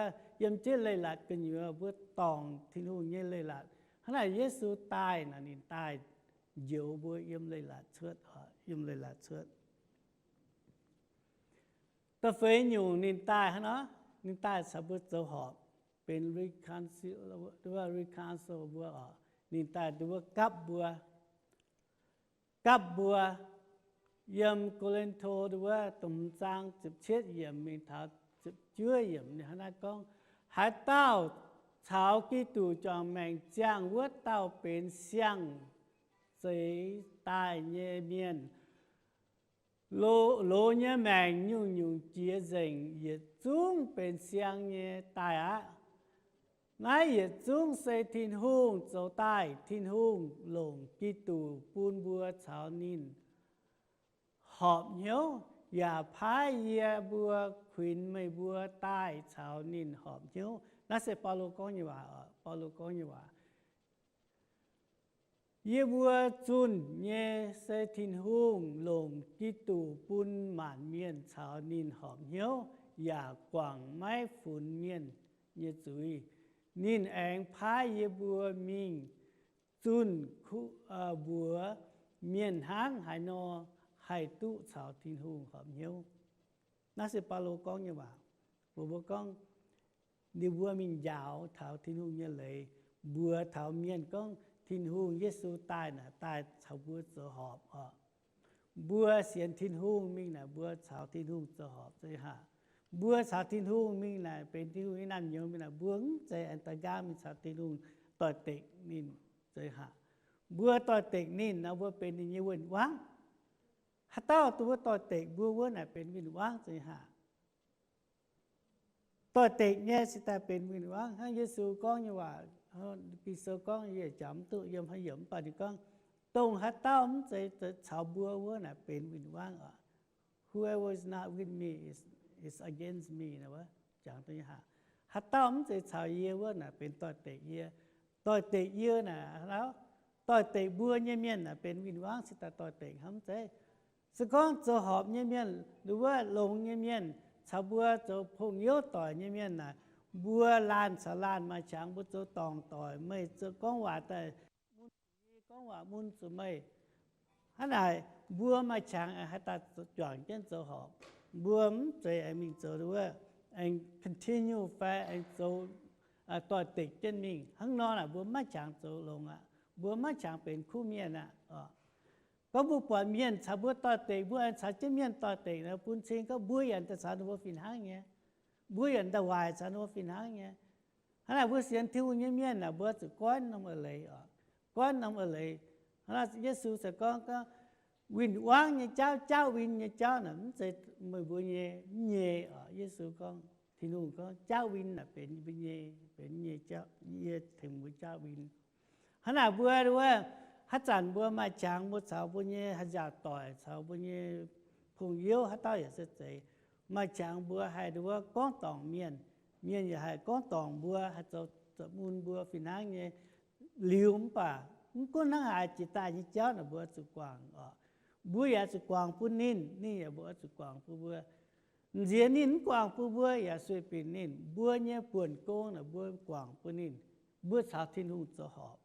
yiem jienv leiz-latc gu'nyuoz, mbuo dorngc Tin-Hungh nyei leiz-latc. Hnangv naaic Yesu daaih naaic, ninh daaih njoux mbuo yiem leiz-latc cuotv, yiem leiz-latc cuotv. Da'feix nyungc ninh daaih hnangv nor, ninh daaih caux mbuo zoux horpc, benx reconcil, reconcile mbuo oc. Ninh daaih nduov gapv mbuo, gapv mbuo. Yiem Ko^lin^to nduov da'hmz zaang ziepc cietv yiemc mingh taux ziepc juov yiemc ninh hnangv naaiv gorngv, haaix dauh caux Giduc juangc maengc ziangh wuov dauh benx siang-zeix daaih nyei mienh. Loz nyei maengc nyungc-nyungc jiex nzengc, yietc zungv benx siang nyei daaih aqv. Naaiv yietc zungv se Tin-Hungh zoux daaih. Tin-Hungh longc Giduc bun mbuo caux ninh horpc hnyouv, yaac paaiv yie mbuo kuinx meih mbuo daaih caux ninh horpc hnyouv. Naaiv se Baulo gorngv nyei waac. Baulo gorngv nyei waac, yie mbuo zunh nyei se Tin-Hungh longc Giduc bun maanc mienh caux ninh horpc hnyouv yaac guangc maiv funx mienh nyei zuiz. Ninh aengx paaiv yie mbuo mingh zunh mbuox mienh hnangv haaix nor haih duqv caux Tin-Hungh horpc hnyouv. Naaiv se Baulo gorngv nyei waac. Mbuox mbuo gorngv, ninh mbuo mingh njaaux taux Tin-Hungh nyei leiz, mbuox taux mienh gorngv Tin-Hungh, Yesu daaih naaic daaih caux mbuo zoux horpc oc. Mbuo sienx Tin-Hungh mingh naaic mbuo caux Tin-Hungh zoux horpc zeiz haac. Mbuo caux Tin-Hungh mingh naaic benx Tin-Hungh nyei naamh nyouz mingh naaic, mbuo mv zeiz aengx daaih nqaang mingh caux Tin-Hungh doix-dekc ninh zeiz haac. Mbuo doix-dekc ninh nor mbuo benx ninh nyei win-wangv. Haaix dauh dongh wuov doix-dekc mbuo wuov naaic benx win-wangv zeiz haac. Doix-dekc nyei se daaih benx win-wangv. Hnangv Yesu gorngv nyei waac, Ging-Sou gorngv, yie jangx mv duqv yiem haaix yiem, mv baac ninh gorngv, dongh haaix dauh mv zeiz caux mbuo wuov naaic benx win-wangv oc. Whoever is not with me is, is against me. Jangx dongh haaix dauh mv zeiz caux yie wuov naaic benx doix-dekc yie. Doix-dekc yie naaic, doix-dekc mbuo nyei mienh naaic benx win-wangv se daaih doix-dekc hnangv mv zeiz. Se gorngv zoux horpc nyei mienh, wuov longx nyei mienh, caux mbuo zoux pong youv doic nyei mienh naaic, mbuo laanh caux laanh maaih qangx mbuo zoux dorngc doic, meih zoux gorngv waac daaih mun zuqc yie, gorngv waac mun zuqc meih. Hnangv naaic mbuo maaih qangx haaix daaih juangc jienv zoux horpc. Mbuo mv zeiz aengx mingh zoux wuov, aengx continue fai aengx zoux doix-dekc jienv mingh. Hnangv nor naaic mbuo maiv qangx zoux longx aqv. Mbuo maiv qangx benx kuv mienh aqv. Gorngv mbuo buatc mienh caux mbuo doix-dekc, mbuo aengx caux jienv mienh doix-dekc nor, bun cing gorngv mbuo yaac daaih caux ninh mbuo fih hnangv nyei. Mbuo yaac daaih waaic caux ninh mbuo fih hnangv nyei. Hnangv naaic mbuo sienx Tin-Hungh nyei mienh naaic, mbuo zuqc goiv norm eix-leiz oc. Goiv norm eix-leiz. Hnangv naaic Yesu se gorngv, gorngv win-wangv nyei jauv, jauv win nyei jauv naaic mv zeiz meih mbuo nyei, mv nyei oc. Yesu gorngv, Tin-Hungh gorngv jauv win naaic benx mbuo nyei, benx nyei jauv, yie tengx mbuo jauv win. Hnangv naaic mbuo wuov, haaix zanc mbuo maaih qangx mbuo caux mbuo nyei haaix nziaauc doic, caux mbuo nyei pong youv haaix dauh yaac se zeiz, maaih qangx mbuo haih nduov gorngv dorngc mienh, mienh yaac haih gorngv dorngc mbuo, haih zoux, zoux mun mbuo fih hnangv nyei. Liuz mv baac mv gunv hnangv haaix, jiex daaih nyei jauv naaic mbuo zuqc guangc oc. Mbuo yaac zuqc guangc bun ninh, ninh yaac mbuo zuqc guangc bun mbuo. Nziex ninh mv guangc bun mbuo yaac sueih binc ninh. Mbuo nyei buonc gong naaic mbuo guangc bun ninh. Mbuo caux Tin-Hungh zoux horpc.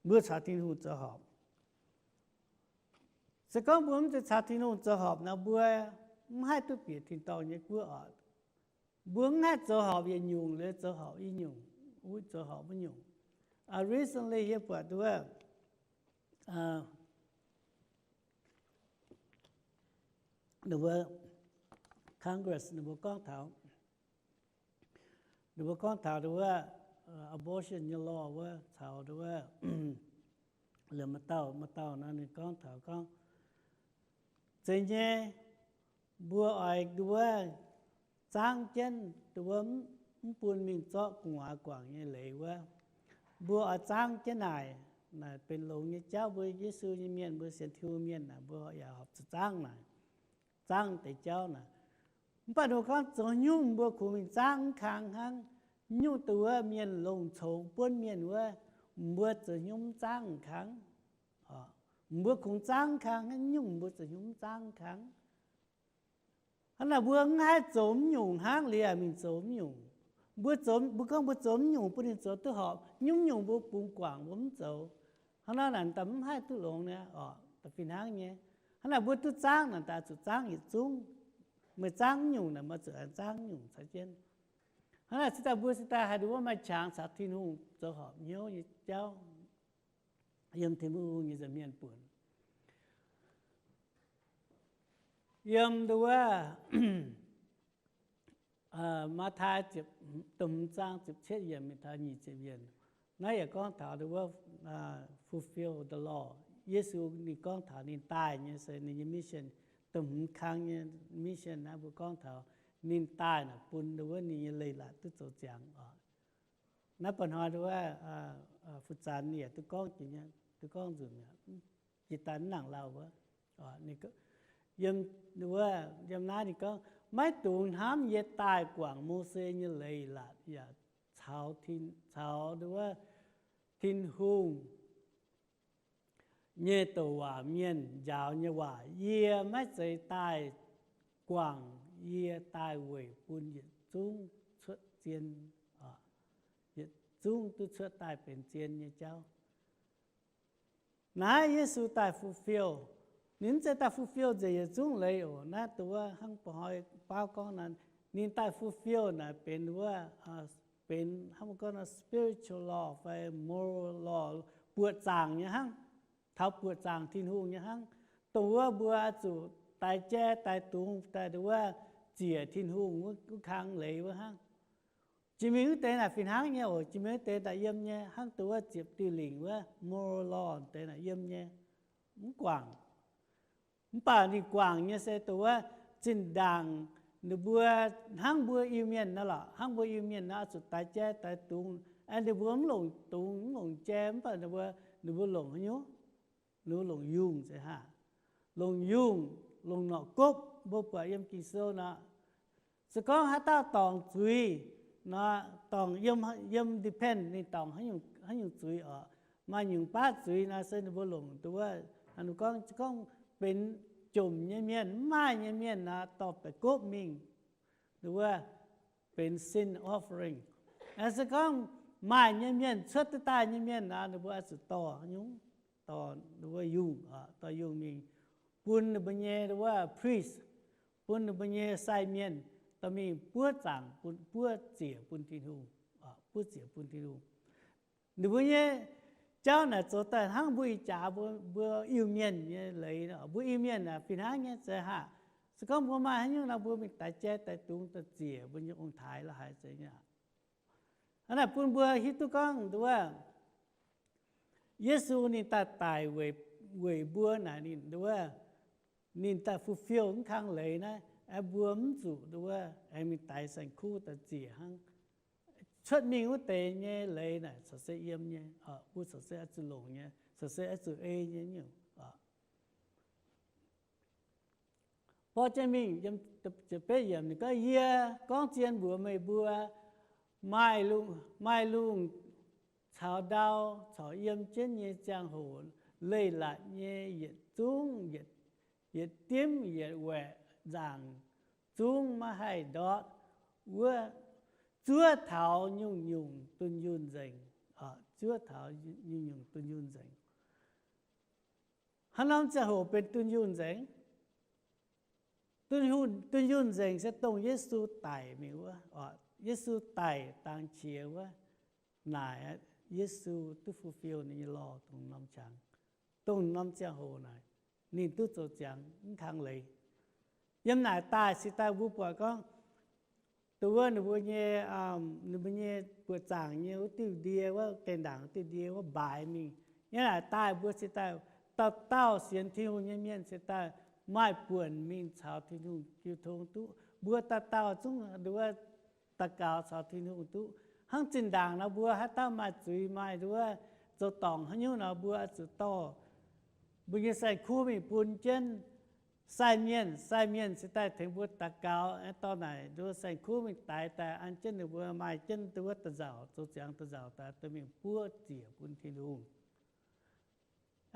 Mbuo caux Tin-Hungh zoux horpc. Se gorngv mbuo mv zeiz caux Tin-Hungh zoux horpc nor, mbuo mv haih duqv bieqc tin-dorngh nyei guoqv oc. Mbuo mv haih zoux horpc yietc nyungc liuz zoux horpc i nyungc, wuov zoux horpc wuov nyungc. Recently yie buatc wuov, Congress ninh mbuo gorngv taux, ninh mbuo gorngv taux wuov abortion nyei law wuov caux wuov, maaih dauh, maaih dauh nor ninh gorngv taux gorngv, zeiz nyei, mbuo oix wuov zaangv jienv wuov mv bun mingh zorqv gu'nguaaz guangc nyei leiz wuov, mbuo oix zaangv jienv naaic. Naaic benx longx nyei jauv, mbuo Yesu nyei mienh, mbuo sienx Tin-Hungh mienh naaic, mbuo yaac horpc zuqc zaangv naaic, zaangv deix jauv naaic. Mv baac ninh mbuo gorngv zoux nyungc mbuo kungx mingh zaangv mv kang hnangv. Nyungc dongh wuov mienh longc congx buonv mienh wuov, mbuo zoux nyungc mv zaangv mv kang. Mbuo kungx zaangv mv kang hnangv, nyungc mbuo zoux nyungc mv zaangv mv kang. Hnangv naaic mbuo mv haih zoux mv nyungc hnangv liuz mingh zoux mv nyungc. Mbuo zoux, mbuo gorngv mbuo zoux mv nyungc bun ninh zoux duqv horpc, nyungc-nyungc mbuo bungx guangc mbuo mv zoux. Hnangv naaic naaic daaih mv haih duqv longx nyei oc, da'fih hnangv nyei. Hnangv naaic mbuo duqv zaangv naaic daaih zuqc zaangv yietc zungv. Meih zaangv mv nyungc naaic, meih zuqc zaangv mv nyungc caux jienv. Hnangv naaic se daaih mbuo se daaih haih nduov maaih qangx caux Tin-Hungh zoux horpc hnyouv nyei jauv yiem Tin-Hungh nyei nza'hmien buonc. Yiem nduov Matv^taai domh hmz zaang ziepc cietv yiemc mingh taux nyic ziepc yiemc, naaiv yaac gorngv taux nduov fulfill the law. Yesu ninh gorngv taux ninh daaih nyei se ninh nyei mission, domh hmz kang nyei mission naaiv mbuo gorngv taux ninh daaih naaic bun nduov ninh nyei leiz-latc duqv zoux ziangx oc. Naaiv ba'hnoi nduov fu zanx ninh yaac duqv gorngv jiex, duqv gorngv nzunc mi'aqv, jiex daaih mv nangc lauh wuov. Ninh Yiem, yiem naaiv ninh gorngv, maiv dungx hnamv yie daaih guangc Mose nyei leiz-latc yaac caux, caux nduov Tin-Hungh nyei douc waac mienh njaaux nyei waac. Yie maiv zeiz daaih guangc, yie daaih weic bun yietc zungv cuotv zien, yietc zungv duqv cuotv daaih benx zien nyei jauv. Naaiv Yesu daaih fulfill, ninh mv zeiz daaih fulfill nzengc yietc zungv leiz oc. Naaiv dongh wuov hnangv ba'hnoi baauv gorngv naaic, ninh daaih fulfill naaic benx wuov, benx hnangv gorngv spiritual law fai moral law, buoqc zaangc nyei hnangv, taux buoqc zaangc Tin-Hungh nyei hnangv, dongh wuov mbuo oix zuqc daix jai daix dungz daaih wuov ziec Tin-Hungh wuov kang leiz wuov hnangv. Jiex mingh wuov deix naaic fih hnangv nyei oc. Jiex mingh wuov deix naaic yiem nyei hnangv dongh wuov ziepc diuh lingc wuov moral law deix naaic yiem nyei, mv guangc. Mv baac ninh guangc nyei se dongh wuov zinh ndaangc ninh mbuo hnangv mbuo Iu-Mienh nor lorqc, hnangv mbuo Iu-Mienh nor oix zuqc daix jai daix dungz, ninh mbuo mv longc dungz mv longc jai, mv baac ninh mbuo, ninh mbuo longc haaix nyungc? Ninh mbuo longc yungh nzengc haah? Longc yungh, longc norqc gopv. Mbuo buatc yiem Ging-Sou nor, se gorngv haaix dauh dorngc zuiz nor, dorngc yiem, yiem depend ninh dorngc haaix nyungc zuiz oc. Maaih nyungc baav zuiz nor se ninh mbuo longc dongh wuov, ninh gorngv, gorngv benx jomc nyei mienh, mv maaih nyei mienh nor dorh baeqc gopv mingh, dongh wuov benx sin offering. Se gorngv maaih nyei mienh, cuotv duqv daaih nyei mienh nor, ninh mbuo oix zuqc dorh haaix nyungc? Dorh dongh wuov yungh, dorh yungh mingh bun ninh mbuo nyei dongh wuov priest, bun ninh mbuo nyei sai mienh dorh mingh buov zaangc bun, buov ziec bun Tin-Hungh, buov ziec bun Tin-Hungh. Ninh mbuo nyei jauv naaic zoux daaih hnangv mbuo ih jaax mbuo, mbuo Iu-Mienh nyei leiz. Mbuo Iu-Mienh naaic fih hnangv nyei zeiz haah? Se gorngv mbuo maaih haaix nyungc nor, mbuo mingh daix jai daix dungz daaih ziec mbuo nyei ong-taaix la'haaix zeiz nyei. Hnangv naaic bun mbuo hiuv duqv gorngv dongh wuov Yesu ninh daaih daic weic, weic mbuo naaic ninh dongh wuov, ninh daaih fulfill mv kang leiz naaiv, mbuo mv zuqc dongh wuov aengx mingh daix saeng-kuv daaih ziec hnangv. Cuotv mingh wuov deix nyei leiz naaic corc se yiem nyei, mbuo corc se oix zuqc longc nyei, corc se oix zuqc ei nyei nyungc. Borqv jienv mingh, ziepc betv yiemc ninh gorngv, yie gorngv zien mbuox meih mbuo, maaih lungh, maaih lungh caux ndau corc yiem jienv nyei ziangh hoc, leiz-latc nyei yietc zungv, yietc dimv yietc waeqc nzaangc zungv maiv haih ndortv wuov, zuov taux nyungc-nyungc dunh yunh nzengc. Zuov taux nyungc-nyungc dunh yunh nzengc. Hnangv norm ziangh hoc benx dunh yunh nzengc. Dunh yunh nzengc se dongh Yesu daic mingh wuov, Yesu daic dangx qiex wuov, naaic Yesu duqv fulfill ninh nyei lorh dongh norm qangx, dongh norm ziangh hoc naaic, ninh duqv zoux ziangx mv kang leiz. Yiem naaic daaih cingx daaih mbuo buatc gorngv, dongh wuov ninh mbuo nyei, ninh mbuo nyei buoqc zaangc nyei wuov diuh ndie, wuov gaengh ndaangc wuov diuh ndie wuov mbaaix mingh. Yiem naaic daaih mbuo cingx daaih, dauh dauh sienx Tin-Hungh nyei mienh cingx daaih maaih buonc mingh caux Tin-Hungh jiu tong duqv. Mbuo dauh dauh zungv dongh wuov daux gaux caux Tin-Hungh duqv. Hnangv zinh ndaangc nor mbuo haaix dauh maaih zuiz, maaih dongh wuov zoux dorngc haaix nyungc nor, mbuo oix zuqc dorh mbuo nyei saeng-kuv mingh bun jienv sai mienh. Sai mienh cingx daaih tengx mbuo daux gaux, dorh naaic nduov saeng-kuv mingh daix daaih an jienv ninh mbuo maaih jienv dongh wuov da'nzauc, zoux ziangx da'nzauc daaih dorh mingh buov ziec bun Tin-Hungh.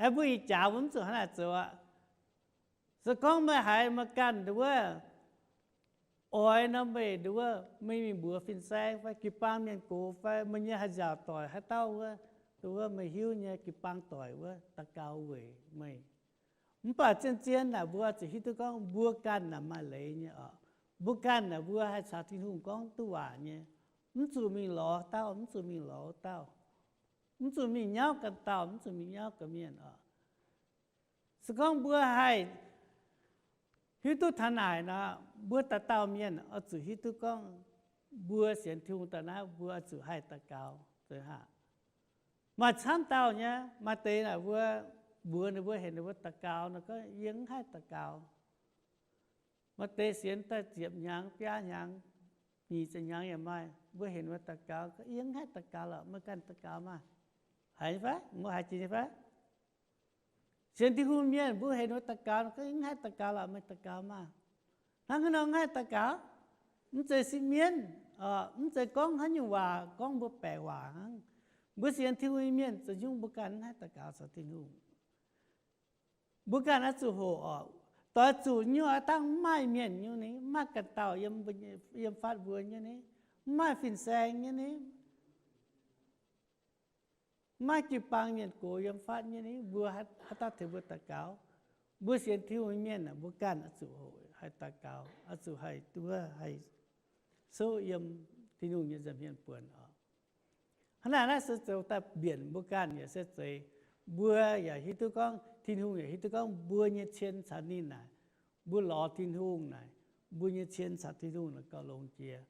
Aeqv, mbuo ih jaax mbuo mv zuqc hnangv naaic zoux aqv. Se gorngv meih haiz meih ganh nduov oix nor, meih nduov meih mingh mbuox fin-saeng fai jiu-baang mienh gox fai meih nyei haih nziaauc doic haaix dauh wuov, nduov meih hiuv nyei jiu-baang doic wuov daux gaux weic meih. Mv baac zien-zien naaic mbuo zuqc hiuv duqv gorngv mbuo ganh naaic maaih leiz nyei oc. Mbuo ganh naaic mbuo haih caux Tin-Hungh gorngv duqv waac nyei. Mv zuqc mingh lorz dauh, mv zuqc mingh lorz wuov dauh. Mv zuqc mingh nyauv ganh dauh, mv zuqc mingh nyauv ganh mienh oc. Se gorngv mbuo haih hiuv duqv taux naaic nor, mbuo dauh dauh mienh oix zuqc hiuv duqv gorngv mbuo sienx Tin-Hungh daaih naaiv mbuo oix zuqc haih daux gaux. Maaih camv dauh nyei, maaih deix naaic mbuo mbuox ninh mbuo, heuc ninh mbuo daux gaux nor, gorngv yie mv haih daux gaux. Maaih deix sienx daaih ziepc hnyangx, biaa hnyangx, nyic ziepc hnyangx yaac maaih, mbuo heuc ninh mbuo daux gaux, gorngv yie mv haih daux gaux lorqc, meih ganh daux gaux maah. Haiz nyei fai? Mbuo haiz jiex nyei fai? Sienx Tin-Hungh mienh mbuo heuc ninh daux gaux, gorngv mv haih daux gaux lorqc, meih daux gaux maah. Hnangv haaix nor mv haih daux gaux? Mv zeiz sipv mienv, mv zeiz gorngv haaix nyungc waac, gorngv mbuo baeqc waac hnangv. Mbuo sienx Tin-Hungh nyei mienh zoux nyungc mbuo ganh mv haih daux gaux caux Tin-Hungh. Mbuo ganh oix zuqc hoqc oc. Doix zuqc nyungc aav dangh mv maaih mienh nyungc ni, mv maaih ganh dauh yiem, yiem fatv mbuo nyei ni, mv maaih fin-saeng nyei ni, mv maaih jiu-baang mienh gox yiem fatv nyei ni, mbuo haaix dauh tengx mbuo daux gaux? Mbuo sienx Tin-Hungh mienh aah, mbuo ganh oix zuqc hoqc haih daux gaux, oix zuqc haih duqv haih souv yiem Tin-Hungh nyei nza'hmien buonc oc. Hnangv naaic naaiv se zoux daaih mbienc mbuo ganh yaac se zeiz. Mbuo yaac hiuv duqv gorngv, Tin-Hungh yaac hiuv duqv gorngv mbuo nyei cien caux ninh naaic, mbuo lorz Tin-Hungh naaic, mbuo nyei cien caux Tin-Hungh naaic gauh longx jiex.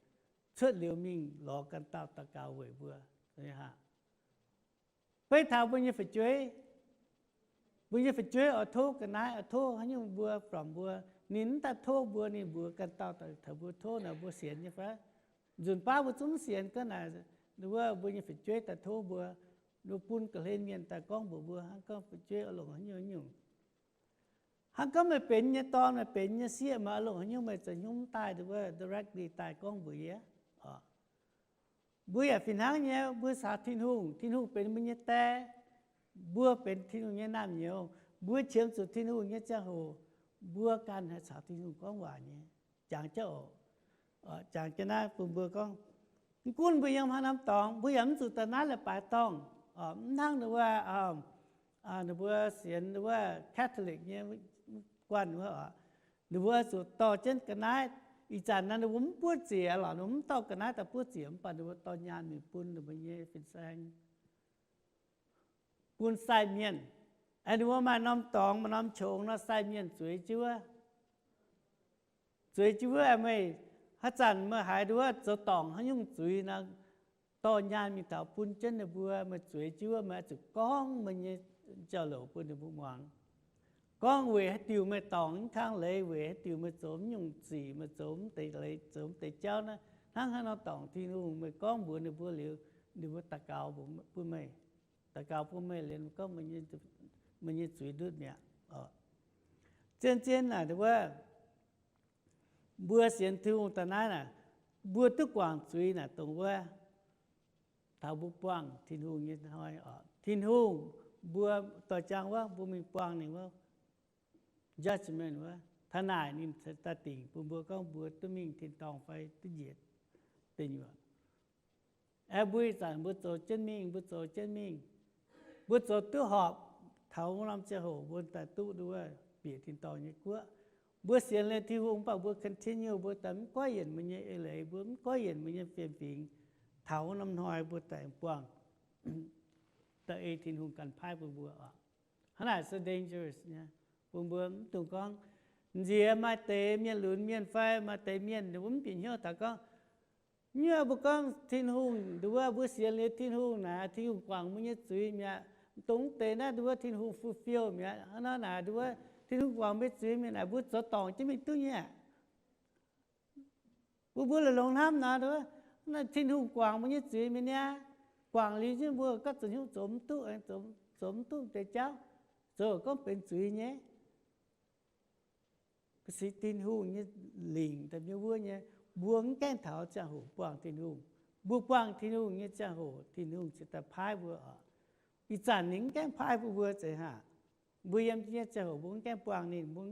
Cuotv liuz mingh lorz ganh dauh daux gaux weic mbuo. Beiv taux mbuo nyei fu'jueiv, mbuo nyei fu'jueiv oix tov ga'naaiv, oix tov haaix nyungc mbuo, from mbuo, ninh mv daaih tov mbuo, ninh mbuox ganh dauh taux mbuo tov naaic, mbuo sienx nyei fai? Nzunc baav mbuo zungv mv sienx, gorngv naaic, wuov mbuo nyei fu'jueiv daaih tov mbuo, mbuo bun ga'hlen mienh daaih gorngv mbuox mbuo hnangv gorngv fu'jueiv oix longc haaix nyungc nyungc. Hnangv gorngv meih benx nyei dorn, meih benx nyei sieqv, meih oix longc haaix nyungc, meih zoux haaix nyungc mv daaih, wuov directly daaih gorngv mbuox yie. Mbuo yaac fih hnangv nyei, mbuo caux Tin-Hungh, Tin-Hungh benx mbuo nyei die, mbuo benx Tin-Hungh nyei naamh nyouz, mbuo qiemx zuqc Tin-Hungh nyei ziangh hoc, mbuo ganh haih caux Tin-Hungh gorngv waac nyei. Jangx jienv oc, jangx jienv naaiv bun mbuo gorngv, mv gunv mbuo yiem haaix norm dorngx, mbuo yaac mv zuqc daaih naaiv leiz-baaix dorngh. Mv hnangv ninh wuov, ninh mbuo sienx wuov Catholic nyei guanh wuov, ninh mbuo zuqc dorh jienv ga'naaiv. Ih zanc naaiv ninh mbuo mv buov ziec lorqc, ninh mbuo mv dorh ga'naaiv daaih buov ziec, mv baac ninh mbuo dorh nyaanh mingh bun ninh mbuo nyei fin-saeng, bun sai mienh. Ninh mbuo maaih norm dorngx, maaih norm qongx nor, sai mienh zueiz jienv wuov, zueiz jienv wuov, meih haaix zanc meih haiz wuov zoux dorngc haaix nyungc zuiz nor, dorh nyaanh mingh taux bun jienv ninh mbuo, meih zueiz jienv wuov, meih oix zuqc gorngv meih nyei jauv-louc bun ninh mbuo muangx. Gorngv weic haaix diuc meih dorngc mv kang leiz, weic haaix diuc meih zoux mv nyungc zic, meih zoux mv deix leiz, zoux mv deix jauv naaiv, hnangv haaix nor dorngc Tin-Hungh, meih gorngv mbuox ninh mbuo liuz, ninh mbuo daux gaux bun meih, daux gaux bun meih liuz gorngv meih nyei zuiz ndutv mi'aqv. Zien-zien naaic wuov, mbuo sienx Tin-Hungh daaih naaiv naaic, mbuo duqv guangc zuiz naaic dongh wuov, taux mbuo buangh Tin-Hungh nyei hnoi oc. Tin-Hungh, mbuo doix jaang wuov, mbuo mingh buangh ninh wuov, judgment wuov, taux naaic ninh daaih dingc bun mbuo gorngv mbuo duqv mingh tin-dorngh fai duqv njiec deic nyuoqc. Aeqv, mbuo ih zanc mbuo zoux jienv mingh, mbuo zoux jienv mingh, mbuo zoux duqv horpc, taux wuov norm ziangh hoc mbuo daaih duqv wuov bieqc tin-dorngh nyei guoqv. Mbuo sienx liuz Tin-Hungh mv baac mbuo continue, mbuo daaih mv goiv yienc mbuo nyei eix leiz, mbuo mv goiv yienc mbuo nyei fiem-fingx. Taux wuov norm hnoi mbuo daaih buangh, daaih ei Tin-Hungh ganh paaiv bun mbuo oc. Hnangv naaic se dangerous nyei, bun mbuo mv dungx gorngv nziex maaih deix mienh lunx mienh fai maaih deix mienh mv bieqc hnyouv taux gorngv, nyuoqc mbuo gorngv Tin-Hungh, nduov mbuo sienx liuz Tin-Hungh naaic, Tin-Hungh guangc mbuo nyei zuiz mi'aqv. Dongh deix naaiv nduov Tin-Hungh fulfill mi'aqv. Hnangv naaic nduov Tin-Hungh guangc mbuo nyei zuiz mi'aqv naaic, mbuo zoux dorngc jienv mingh duqv nyei aqv. Mbuo mbuo longc hnamv nor, Tin-Hungh guangc mbuo nyei zuiz mi'aqv niaa. Guangc liuz jienv mbuo gapv zuqc hnyouv zoux mv duqv, zoux mv duqv deix jauv, zoux gorngv benx zuiz nyei. Ba'si Tin-Hungh nyei lingc daaih mienh wuov nyei, mbuo mv gaengh taux ziangh hoc buangh Tin-Hungh. Mbuo buangh Tin-Hungh nyei ziangh hoc, Tin-Hungh cingx daaih paaiv mbuo oc. Ih zanc ninh mv gaengh paaiv bun mbuo zeiz haac. Mbuo yiem nyei ziangh hoc mbuo mv gaengh buangh ninh, mbuo,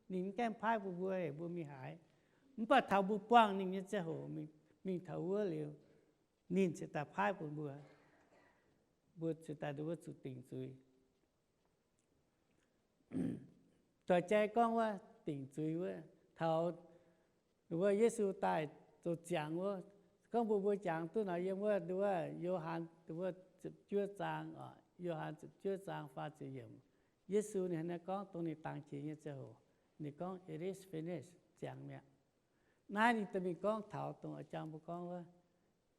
ninh mv gaengh paaiv bun mbuo, mbuo mingh haaix. Mv baac taux mbuo buangh ninh nyei ziangh hoc, mingh taux wuov liuz, ninh cingx daaih paaiv bun mbuo. Mbuo cingx daaih wuov zuqc dingc zuiz. Doix-jai gorngv wuov dingc zuiz wuov, taux wuov Yesu daaih zoux ziangx wuov, gorngv mbuo mbuo jangx duqv nor yiem wuov, wuov Yo^han wuov ziepc juov zaang, Yo^han ziepc juov zaang faah ziepc yiemc. Yesu ninh hnangv naaiv gorngv dongh ninh dangx qiex nyei ziangh hoc, ninh gorngv, It is finished, ziangx mi'aqv. Naaiv ninh daaih mingh gorngv taux dongh a'jang mbuo gorngv wuov,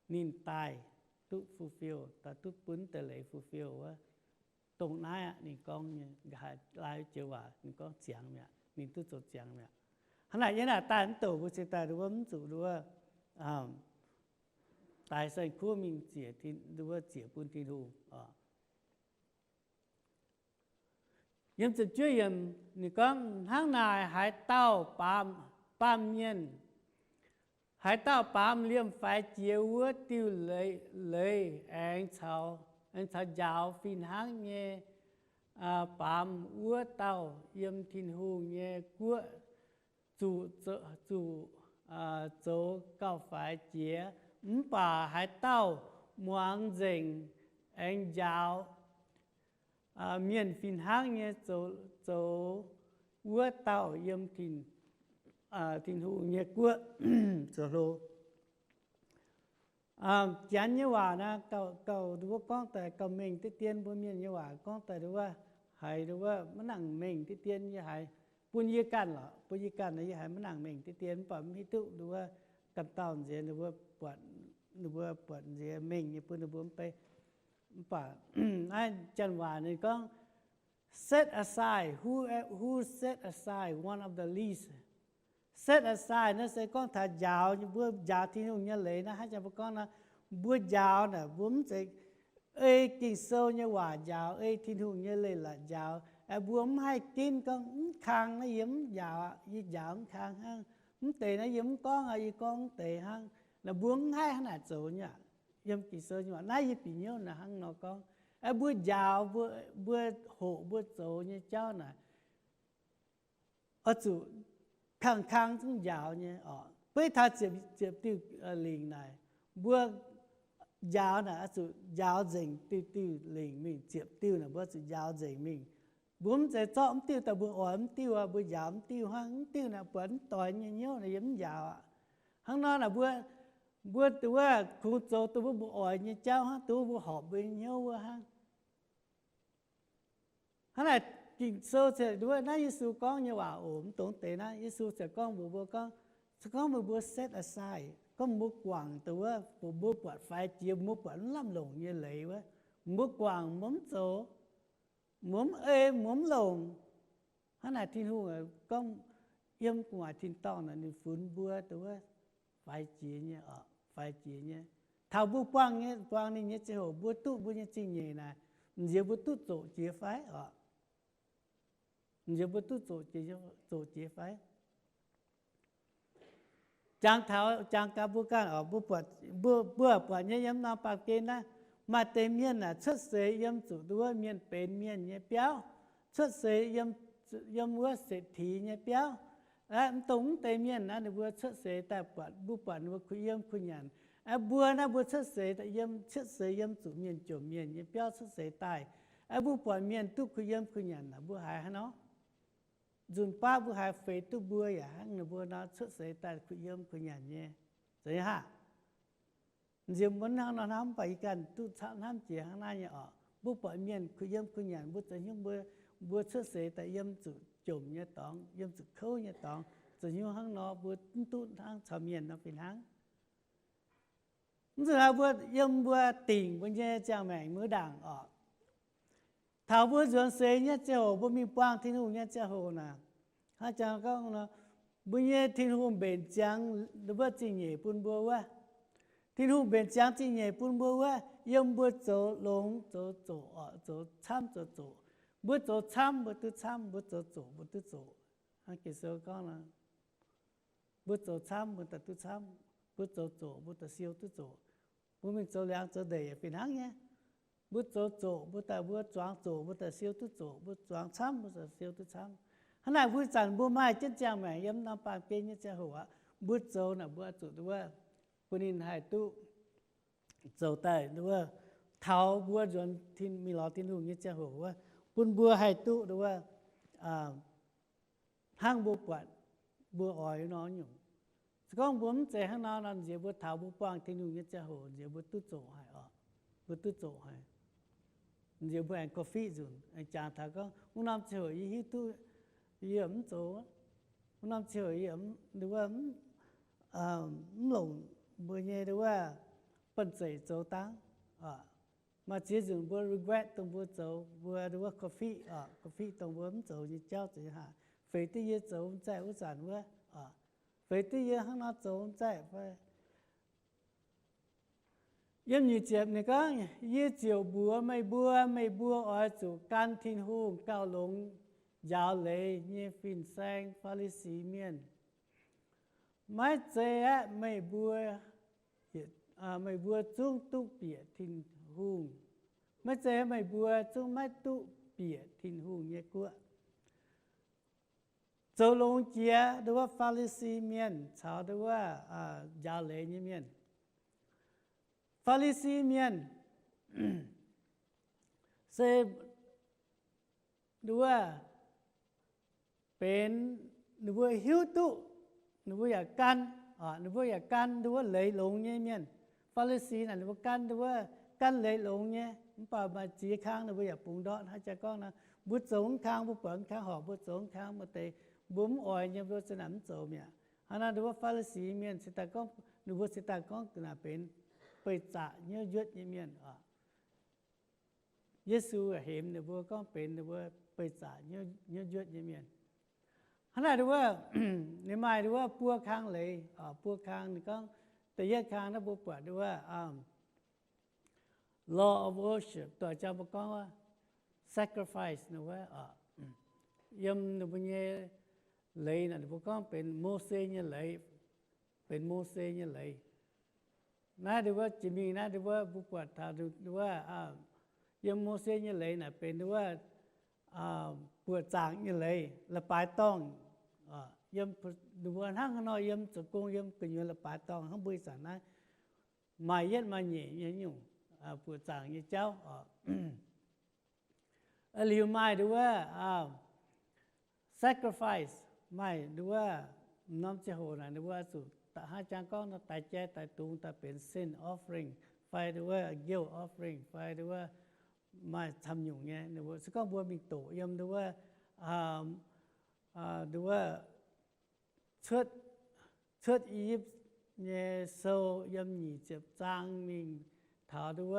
ninh daaih duqv fulfill, daaih duqv bun deix leiz fulfill wuov. Dongh naaiv aqv ninh gorngv nyei, nqa'haav laai joux waac ninh gorngv ziangx mi'aqv, ninh duqv zoux ziangx mi'aqv. Hnangv naaic yie naaic daaih mv douc mbuo cingx daaih nduov mv zuqc nduov daix saeng-kuv mingh ziec, nduov ziec bun Tin-Hungh oc. Yiem ziepc juov yiemc ninh gorngv, hnangv naaic haaix dauh baamh, baamh mienh, haaix dauh baamz liemh faix jiex wuov diuh leiz aengx caux, aengx caux njaaux fih hnangv nyei baamz wuov dauh yiem Tin-Hungh nyei guoqv zuqc, zuqc zoux gauh faix jiex. Mv baac haaix dauh muangx nzengc aengx njaaux mienh fih hnangv nyei zoux, zoux wuov dauh yiem Tin-Hungh nyei guoqv zoux hlo. Janx nyei waac naaiv gauh, gauh nduov gorngv daaih gauh mengh diqv dien. Mbuo mienh nyei waac gorngv daaih nduov haiz nduov maiv nangc mengh diqv dien. Yie haiz bun yie ganh lorqc, bun yie ganh yie haiz maiv nangc mengh diqv dien, mv baac mv hiuv duqv nduov ganh dauh nziex ninh mbuo buatc nziex mengh nyei bun ninh mbuo mv bei. Mv baac naaiv janx waac ninh gorngv, set aside, who, who set aside one of the least. Set aside naaiv se gorngv taux njaaux, mbuo njaaux Tin-Hungh nyei leiz naaiv. Hnangv janx mbuo gorngv nor, mbuo njaaux naaic mbuo mv zeiz ei Ging-Sou nyei waac njaaux, ei Tin-Hungh nyei leiz-latc njaaux. Mbuo mv haih ginv gorngv mv kang naaiv yie mv njaaux aqv, yie njaaux mv kang hnangv. Mv deix naaiv yie mv gorngv aqv, yie gorngv mv deix hnangv. Naaic mbuo mv haih hnangv naaic zoux nyei aqv. Yiem Ging-Sou nyei waac naaiv yie bieqc hnyouv naaic hnangv nor gorngv. Mbuo njaaux, mbuo, mbuo hoqc mbuo zoux nyei jauv naaic oix zuqc kang-kang zungv njaaux nyei oc. Beiv taux ziepc, ziepc diuh lingc naaic, mbuo njaaux naaic oix zuqc njaaux nzengc diuh, diuh lingc mingh. Ziepc diuh naaic mbuo oix zuqc njaaux nzengc mingh. Mbuo mv zeiz zorqv mv diuh daaih mbuo oix mv diuh aqv, mbuo njaaux mv diuh hnangv. Mv diuh naaic buatc mv doix nyei hnyouv naaic yie mv njaaux aqv. Hnangv nor naaic mbuo, mbuo duqv wuov kungx zoux duqv mbuo, mbuo oix nyei jauv hnangv, duqv mbuo horpc mbuo nyei hnyouv wuov hnangv. Hnangv naaic Ging-Sou ziouc nduov naaiv Yesu gorngv nyei waac oc. Mv dongh deix naaiv Yesu ziouc gorngv mbuox mbuo gorngv, se gorngv meih mbuo set aside, gorngv mbuo guangc dongh wuov, mbuo buatc faix jiex, mbuo buatc mv lamh longc nyei leiz wuov, mbuo guangc, mbuo mv zoux, mbuo mv ei, mbuo mv longc. Hnangv naaic Tin-Hungh gorngv yiem gu'nguaaic tin-dorngh naaic ninh funx mbuo dongh wuov faix jiex nyei oc, faix jiex nyei. Taux mbuo buangh nyei, buangh ninh nyei ziangh hoc mbuo duqv mbuo nyei zingh nyeic naaic, nziex mbuo duqv zoqc jiex fai oc? Nziex mbuo duqv zoqc jiex, zoqc jiex fai? Jangx taux, jangx gaax mbuo ganh oc, mbuo buatc, mbuo, mbuo buatc nyei yiem norm baamh gen naaiv, maaih deix mienh naaic cuotv seix yiem zuqc nduov mienh benx mienh nyei biauv, cuotv seix yiem, yiem wuov setv-tix nyei biauv. Mv dongh mv deix mienh naaiv ninh mbuo cuotv seix daaih buatc, mbuo buatc ninh mbuo kuh yiem kuh nyanc. Mbuo naaiv mbuo cuotv seix daaih yiem, cuotv seix yiem zuqc mienh jomc mienh nyei biauv cuotv seix daaih. Mbuo buatc mienh duqv kuh yiem kuh nyanc naaic mbuo haiz hnangv nor? Nzunc baav mbuo haiz feix duqv mbuo yaac hnangv ninh mbuo nor cuotv seix daaih kuh yiem kuh nyanc nyei, zeiz nyei haav? Nziex mbuo hnangv nor hnamv, mv baac yie ganh duqv hnamv jiex hnangv naaiv nyei oc. Mbuo buatc mienh kuh yiem kuh nyanc, mbuo zoux hnyouv mbuo, mbuo cuotv seix daaih yiem zuqc jomc nyei dorngx, yiem zuqc kouv nyei dorngx, zoux hnyouv hnangv nor mbuo mv duqv hnangv caux mienh nor fih hnangv. Mv zuqc hnangv mbuo yiem mbuo dingc mbuo nyei ziangh maengc mbuo ndaangc oc. Taux mbuo nzuonx seix nyei ziangh hoc, mbuo mingh buangh Tin-Hungh nyei ziangh hoc naaic, hnangv jangx gorngv nor, mbuo nyei Tin-Hungh mbenc ziangx wuov zingh nyeic bun mbuo wuov. Tin-Hungh mbenc ziangx zingh nyeic bun mbuo wuov, yiem mbuo zoux longx zoux zoqc oc, zoux camv zoux zoqc. Mbuo zoux camv mbuo duqv camv, mbuo zoux zoqc mbuo duqv zoqc. Hnangv Ging-Sou gorngv nor, mbuo zoux camv mbuo daaih duqv camv, mbuo zoux zoqc mbuo daaih siou duqv zoqc. Mbuo mingh zoux liangx zoux ndeic yaac fih hnangv nyei. Mbuo zoux zoqc mbuo daaih, mbuo zuangx zoqc mbuo daaih siou duqv zoqc, mbuo zuangx camv mbuo daaih siou duqv camv. Hnangv naaic mbuo zanc mbuo maaih jienv ziangh maengc yiem norm baamh gen nyei ziangh hoc aqv, mbuo zoux naaic mbuo zuqc nduov bun ninh haih duqv zoux daaih nduov taux mbuo nzuonx mingh lorz Tin-Hungh nyei ziangh hoc wuov, bun mbuo haih duqv nduov hnangv mbuo buatc mbuo oix nor nyungc. Se gorngv mbuo mv zeiz hnangv nor nor, nziex mbuo taux mbuo buangh Tin-Hungh nyei ziangh hoc nziex mbuo duqv zoqc haic oc. Mbuo duqv zoqc haic. Nziex mbuo aengx korv-fiqv nzunc, aengx jangx taux gorngv wuov norm ziangh hoc yie hiuv duqv yie mv zoux, wuov norm ziangh hoc yie mv longc mbuo nyei nduov banh zeic zoux dangv. Maaih ziex nzunc mbuo regret dongh mbuo zoux, mbuo nduov korv-fiqv, korv-fiqv dongh mbuo mv zoux nyei jauv zoux nyei haac. Feix duqv yie zoux mv zaih wuov zanc wuov, feix duqv yie hnangv nor zoux mv zaih fai. Yiem nyic ziepc ninh gorngv, yie ziouc mbuox meih mbuo, meih mbuo oix zuqc gan Tin-Hungh gauh longx njaaux leiz nyei fin-saeng, Faa^li^si Mienh, maiv zei aeqv, meih mbuo, meih mbuo zungv duqv bieqc Tin-Hungh. Maiv zei meih mbuo zungv maiv duqv bieqc Tin-Hungh nyei guoqv. Zoux longx jiex nduov Faa^li^si Mienh caux nduov njaaux leiz nyei mienh. Faa^li^si Mienh se nduov benx, ninh mbuo hiuv duqv, ninh mbuo yaac gan, ninh mbuo yaac gan nduov leiz longx nyei mienh. Faa^li^si naaic ninh mbuo gan nduov, gan leiz longx nyei, mv baac maaih ziex kang ninh mbuo yaac bungx ndortv. Hnangv jaa gorngv nor, mbuo zoux mv kang, mbuo buatc mv kang horpc, mbuo zoux mv kang, maaih deix mbuo mv oix nyei, mbuo za'naaic mv zoux mi'aqv. Hnangv naaiv nduov Faa^li^si Mienh cingx daaih gorngv, ninh mbuo cingx daaih gorngv naaic benx beih zaqc hnyouv njuotv nyei mienh oc. Yesu hemx ninh mbuo gorngv benx ninh mbuo beih zaqc hnyouv njuotv nyei mienh. Hnangv naaic nduov, ninh maaih nduov buo kang leiz, buo kang ninh gorngv, da'yietv kang naaiv mbuo buatc nduov law of worship, doix jang mbuo gorngv sacrifice nduov, yiem ninh mbuo nyei leiz naaic ninh mbuo gorngv benx Mose nyei leiz, benx Mose nyei leiz. Naaiv nduov jiex mingh naaiv nduov mbuo buatc taux nduov yiem Mose nyei leiz naaic benx nduov buoqc zaangc nyei leiz, la'baaix dorngh. Yiem ninh mbuo hnangv haaix nor yiem zoux gong yiem gu'nyuoz la'baaix dorngh hnangv mbuo ih zanc naaiv maaih yietv maaih nyeic nyei nyungc buoqc zaangc nyei jauv oc. Liuz maaih nduov sacrifice, maaih nduov m'norm ziangh hoc naaic ninh mbuo zuqc hnangv jang gorngv nor daix jai daix dungz daaih benx sin offering fai nduov guilt offering fai nduov maaih camv nyungc nyei. Ninh mbuo se gorngv mbuo mingh doqc yiem nduov, nduov cuotv, cuotv I^yipv nyei sou yiem nyic ziepc zaang mingh taux nduov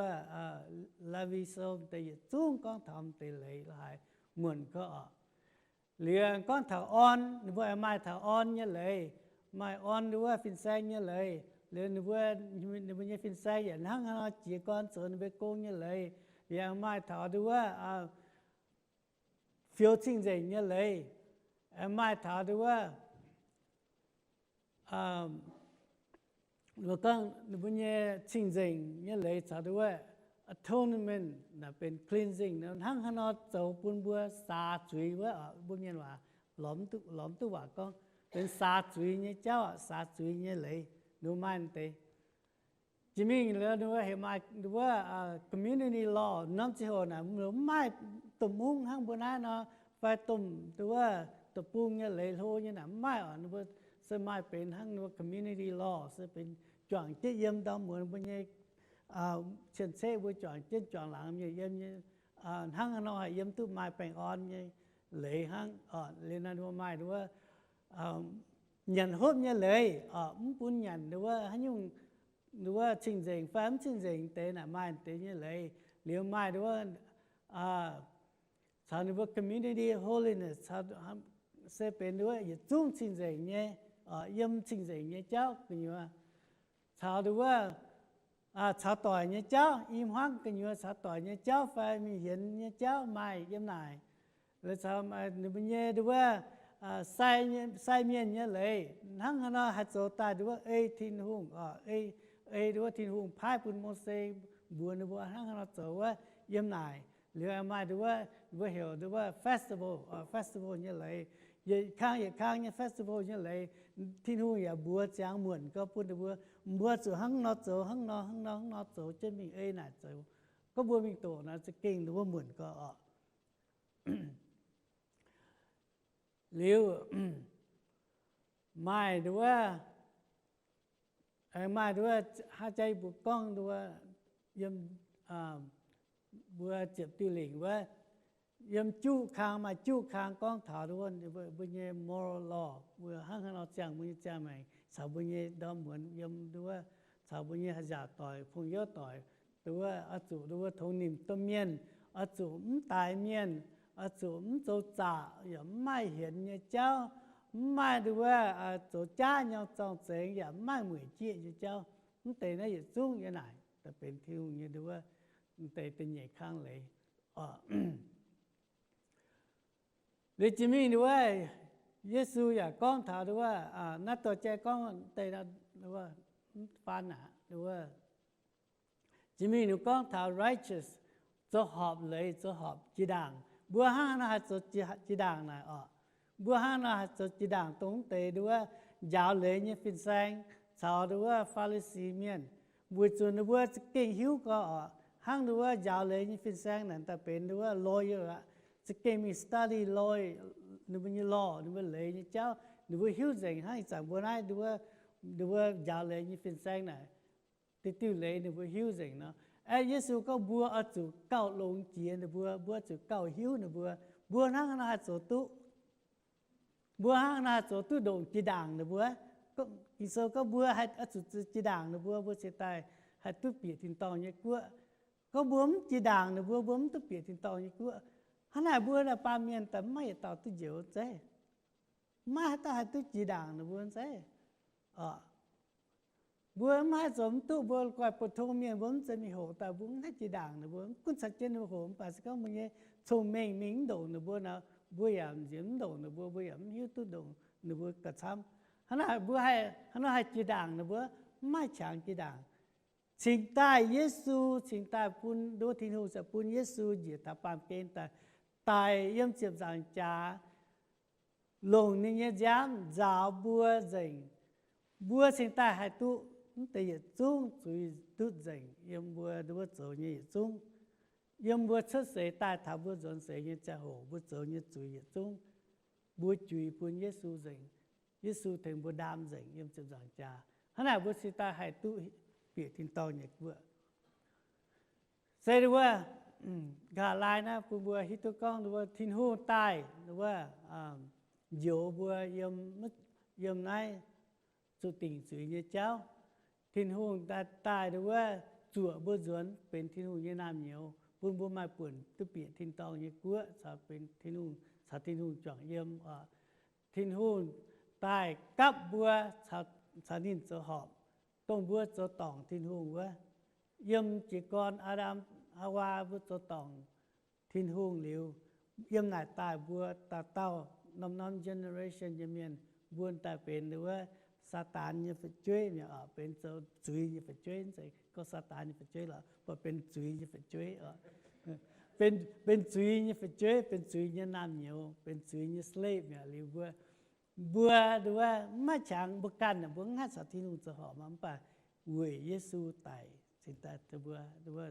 Laawi sou deix yietc zungv gorngv taux m'deix leiz la'haaix muonc gorx oc. Liuz gorngv taux orn, ninh mbuo maaih taux orn nyei leiz, maaih orn nduov fin-saeng nyei leiz. Liuz ninh mbuo, ninh mbuo nyei fin-saeng yaac hnangv haaix nor jiez gorn zoux ninh mbuo gong nyei leiz. Yaac maaih taux nduov fioux cing-nzengc nyei leiz, maaih taux nduov, gorngv ninh mbuo nyei cing-nzengc nyei leiz caux nduov atonement naaic benx cleansing, hnangv haaix nor zoux bun mbuo saax zuiz wuov, mbuo mienh waac lorz mv duqv waac gorngv benx saax zuiz nyei jauv, saax zuiz nyei leiz, ninh mbuo maaih deix. Jiex mingh liuz ninh mbuo heuc maaih nduov community law, norm ziangh hoc naaic mv maaih domh mungv hnangv mbuo naaiv nor, fai domh nduov deic-bung nyei leiz hlo nyei naaic mv maaih oc. Ninh mbuo se maaih benx hnangv nduov community law se benx juangc jienv yiem ndorm muonz mbuo nyei cien-ceqv mbuo juangc jienv juangc laangz mienh yiem nyei, hnangv haaix nor haih yiem duqv maaih baengh orn nyei leiz hnangv. Liuz naaiv ninh mbuo maaih nduov nyanc hopv nyei leiz oc, mv bun nyanc nduov haaix nyungc nduov cing-nzengc fai mv cing-nzengc deix naaic maaih deix nyei leiz. Liuz maaih nduov caux ninh mbuo community holiness se benx nduov yietc zungv cing-nzengc nyei, yiem cing-nzengc nyei jauv gu'nyuoz, caux nduov caux doic nyei jauv, i hmuangv gu'nyuoz caux doic nyei jauv fai mingh hienx nyei jauv maaih yiem naaic. Liuz caux ninh mbuo nyei nduov sai mienh nyei leiz, hnangv haaix nor haih zoux daaih nduov ei Tin-Hungh, ei nduov Tin-Hungh paaiv bun Mose mbuox ninh mbuo hnangv haaix nor zoux wuov yiem naaic. Liuz maaih nduov, mbuo heuc nduov festival, festival nyei leiz, yietc kang yietc kang nyei festival nyei leiz, Tin-Hungh yaac mbuox ziangx muonc gau bun ninh mbuo, mbuo zuqc hnangv nor zoux, hnangv nor, hnangv nor, hnangv nor zoux jienv mingh ei naaic zoux. Gorngv mbuo mingh doqc naaic za'gengh nduov muonc gau oc. Liuz maaih nduov, maaih nduov hnangv jaax mbuo gorngv nduov yiem mbuo ziepc diuh lingc wuov, yiem juqv kang maaih juqv kang gorngv taux nduov mbuo nyei moral law, mbuo hnangv haaix nor ziangh mbuo nyei ziangh maengc caux mbuo nyei ndorm muonz yiem nduov, caux mbuo nyei haaix nziaauc doic, pong youv doic, nduov oix zuqc nduov tongx nimc domh mienh, oix zuqc mv daix mienh, oix zuqc mv zoux zaqc, yaac mv maaih hienx nyei jauv, mv maaih nduov zoux jaav nyau zorng zengx, yaac mv maaih mueic jieqv nyei jauv. Mv deix naaiv yietc zungv yiem naaic daaih benx Tin-Hungh nyei nduov deix da'nyeic kang leiz. Liuz jiex mingh nduov, Yesu yaac gorngv taux nduov, naaiv dorh jai gorngv deix, faan aqv, jiex mingh ninh gorngv taux righteous, zoux horpc leiz, zoux horpc jiex ndaangc. Mbuo hnangv haaix nor haih zoux jiex ndaangc naaic orqc? Mbuo hnangv haaix nor haih zoux jiex ndaangc dongh deix nduov njaaux leiz nyei fin-saeng caux nduov Faa^li^si Mienh? Weic zuqc ninh mbuo za'gengh hiuv gau orqc, hnangv nduov njaaux leiz nyei fin-saeng naaic daaih benx nduov lawyer aqv, za'gengh mingh study law, ninh mbuo nyei law, ninh mbuo leiz nyei jauv ninh mbuo hiuv nzengc. Hnangv ih zanc mbuo naaiv nduov njaaux leiz nyei fin-saeng naaic, diuh diuh leiz ninh mbuo hiuv nzengc nor. Aeqv, Yesu gorngv mbuo oix zuqc gauh longx jiex ninh mbuo, mbuo oix zuqc gauh hiuv ninh mbuo. Mbuo hnangv haaix nor haih zoux duqv? Mbuo hnangv haaix nor haih zoux duqv ndongc jiex ndaangc ninh mbuo? Ging-Sou gorngv mbuo haih oix zuqc jiex ndaangc ninh mbuo, mbuo cingx daaih haih duqv bieqc tin-dorngh nyei guoqv. Gorngv mbuo mv jiex ndaangc ninh mbuo, mbuo mv duqv bieqc tin-dorngh nyei guoqv. Hnangv naaic mbuo naaic baamh mienh daaih mv maaih yietc dauh duqv njoux zeiv. Mv maaih haaix dauh haih duqv jiex ndaangc ninh mbuo zeiv. Mbuo mv haih zoux mv duqv, mbuo guaih bun tong mienh mbuo mv zeiz mingh hoqc daaih, mbuo mv haih jiex ndaangc ninh mbuo. Mv gunv caux jienv ninh mbuo hoqc, mv baac se gorngv mbuo nyei cong-mengh mingh mv ndongc ninh mbuo nor, mbuo yaac nziex mv ndongc ninh mbuo, mbuo yaac mv hiuv duqv ndongc ninh mbuo gauh camv. Hnangv naaic mbuo haih, hnangv nor haih jiex ndaangc ninh mbuo? Mv maaih qangx jiex ndaangc. Cingx daaih Yesu, cingx daaih bun nduov Tin-Hungh ziouc bun Yesu njiec taux baamh gen daaih, daic yiem ziepc nzaangc jaax, longc ninh nyei nziaamv nzaaux mbuo nzengc. Mbuo cingx daaih haih duqv mv deix yietc zungv zuiz ndutv nzengc yiem mbuo nduov zoux nyei yietc zungv. Yiem mbuo cuotv seix daaih taux mbuo nzuonx seix nyei ziangh hoc mbuo zoux nyei zuiz yietc zungv, mbuo juix bun Yesu nzengc. Yesu tengx mbuo ndaam nzengc yiem ziepc nzaangc jaax. Hnangv naaic mbuo cingx daaih haih duqv bieqc tin-dorngh nyei guoqv. Se nduov, nqa'haav laai naaiv bun mbuo hiuv duqv gorngv nduov Tin-Hungh daaih nduov njoux mbuo yiem, yiem naaiv zuqc dingc zuiz nyei jauv. Tin-Hungh daaih, daaih nduov zuoqc mbuo nzuonx benx Tin-Hungh nyei naamh nyouz, bun mbuo maaih buonc duqv bieqc tin-dorngh nyei guoqv caux benx Tin-Hungh, caux Tin-Hungh juangc yiem oc. Tin-Hungh daaih gapv mbuo caux ninh zoux horpc, dongh mbuo zoux dorngc Tin-Hungh wuov. Yiem jiez gorn Aa^ndam, Haawaa mbuo zoux dorngc Tin-Hungh liuz, yiem naaic daaih mbuo dauh dauh norm-norm generation nyei mienh, mbuo daaih benx wuov Saadaan nyei fu'jueiv mi'aqv, benx zoux zuiz nyei fu'jueiv. Mv zeiz gorngv Saadaan nyei fu'jueiv lorqc, mv baac benx zuiz nyei fu'jueiv oc. Benx zuiz nyei fu'jueiv, benx zuiz nyei naamh nyouz, benx zuiz nyei slave mi'aqv. Liuz mbuo, mbuo nduov mv maaih qangx, mbuo ganh mbuo mv haih caux Tin-Hungh zoux horpc maah, mv baac weic Yesu daic cingx daaih mbuo,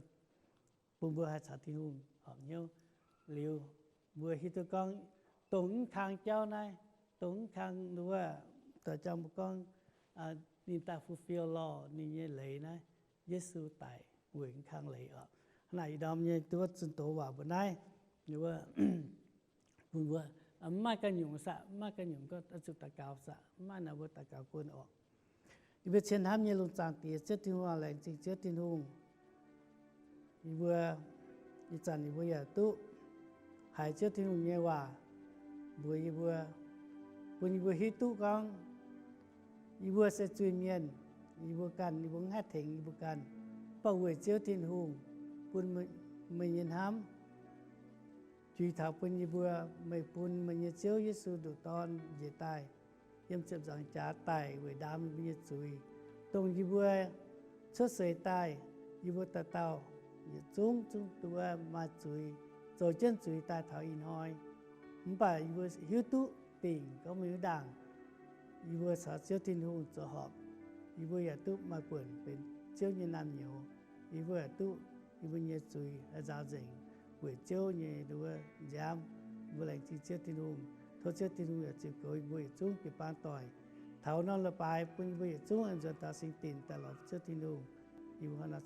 bun mbuo haih caux Tin-Hungh horpc hnyouv. Liuz mbuo hiuv duqv gorngv dongh mv kang jauv naaiv, dongh mv kang nduov, doix jang mbuo gorngv ninh daaih fulfill law, ninh nyei leiz naaiv, Yesu daic weic mv kang leiz oc. Hnangv naaic ih ndorm nyei nduov zunh doz waac mbuo naaiv, bun mbuo mv maaih ganh nyungc saah, mv maaih ganh nyungc gorngv zuqc daux gaux saah, mv maaih naaic mbuo daux gaux guon oc. Yie mbuo cien hnamv nyei lungh zaangc Diex, Ziouv Tin-Hungh aac, laengz zingh Ziouv Tin-Hungh. Yie mbuo ih zanc yie mbuo yaac duqv haiz Ziouv Tin-Hungh nyei waac mbuox yie mbuo, bun yie mbuo hiuv duqv gorngv yie mbuo se zuiz-mienh. Yie mbuo ganh, yie mbuo mv haih tengx yie mbuo ganh. Mv baac weic Ziouv Tin-Hungh bun meih nyei hnamv juix taux bun yie mbuo, meih bun meih nyei Ziouv Yesu nduqc dorn njiec daaih, yiem ziepc nzaangc jaax daic weic ndaam yie mbuo nyei zuiz, dongh yie mbuo cuotv seix daaih, yie mbuo dauh dauh yietc zungv zungv duqv maaih zuiz, zoux jienv zuiz daaih taux ih hnoi. Mv baac yie mbuo hiuv duqv dingc gorngv mingh wuov ndaangc, yie mbuo caux Ziouv Tin-Hungh zoux horpc, yie mbuo yaac duqv maaih buonc benx Ziouv nyei naamh nyouz. Yie mbuo yaac duqv yie mbuo nyei zuiz haih nzaaux nzengc weic Ziouv nyei nduov nziaamv. Yie mbuo laengz zingh Ziouv Tin-Hungh. Tov Ziouv Tin-Hungh yaac ziux goux yie mbuo yietc zungv jiu-baang doic, taux norm leiz-baaix bun yie mbuo yietc zungv aengx nzuonx taux singx dinc daaih lorz Ziouv Tin-Hungh. Yie mbuo hnangv nor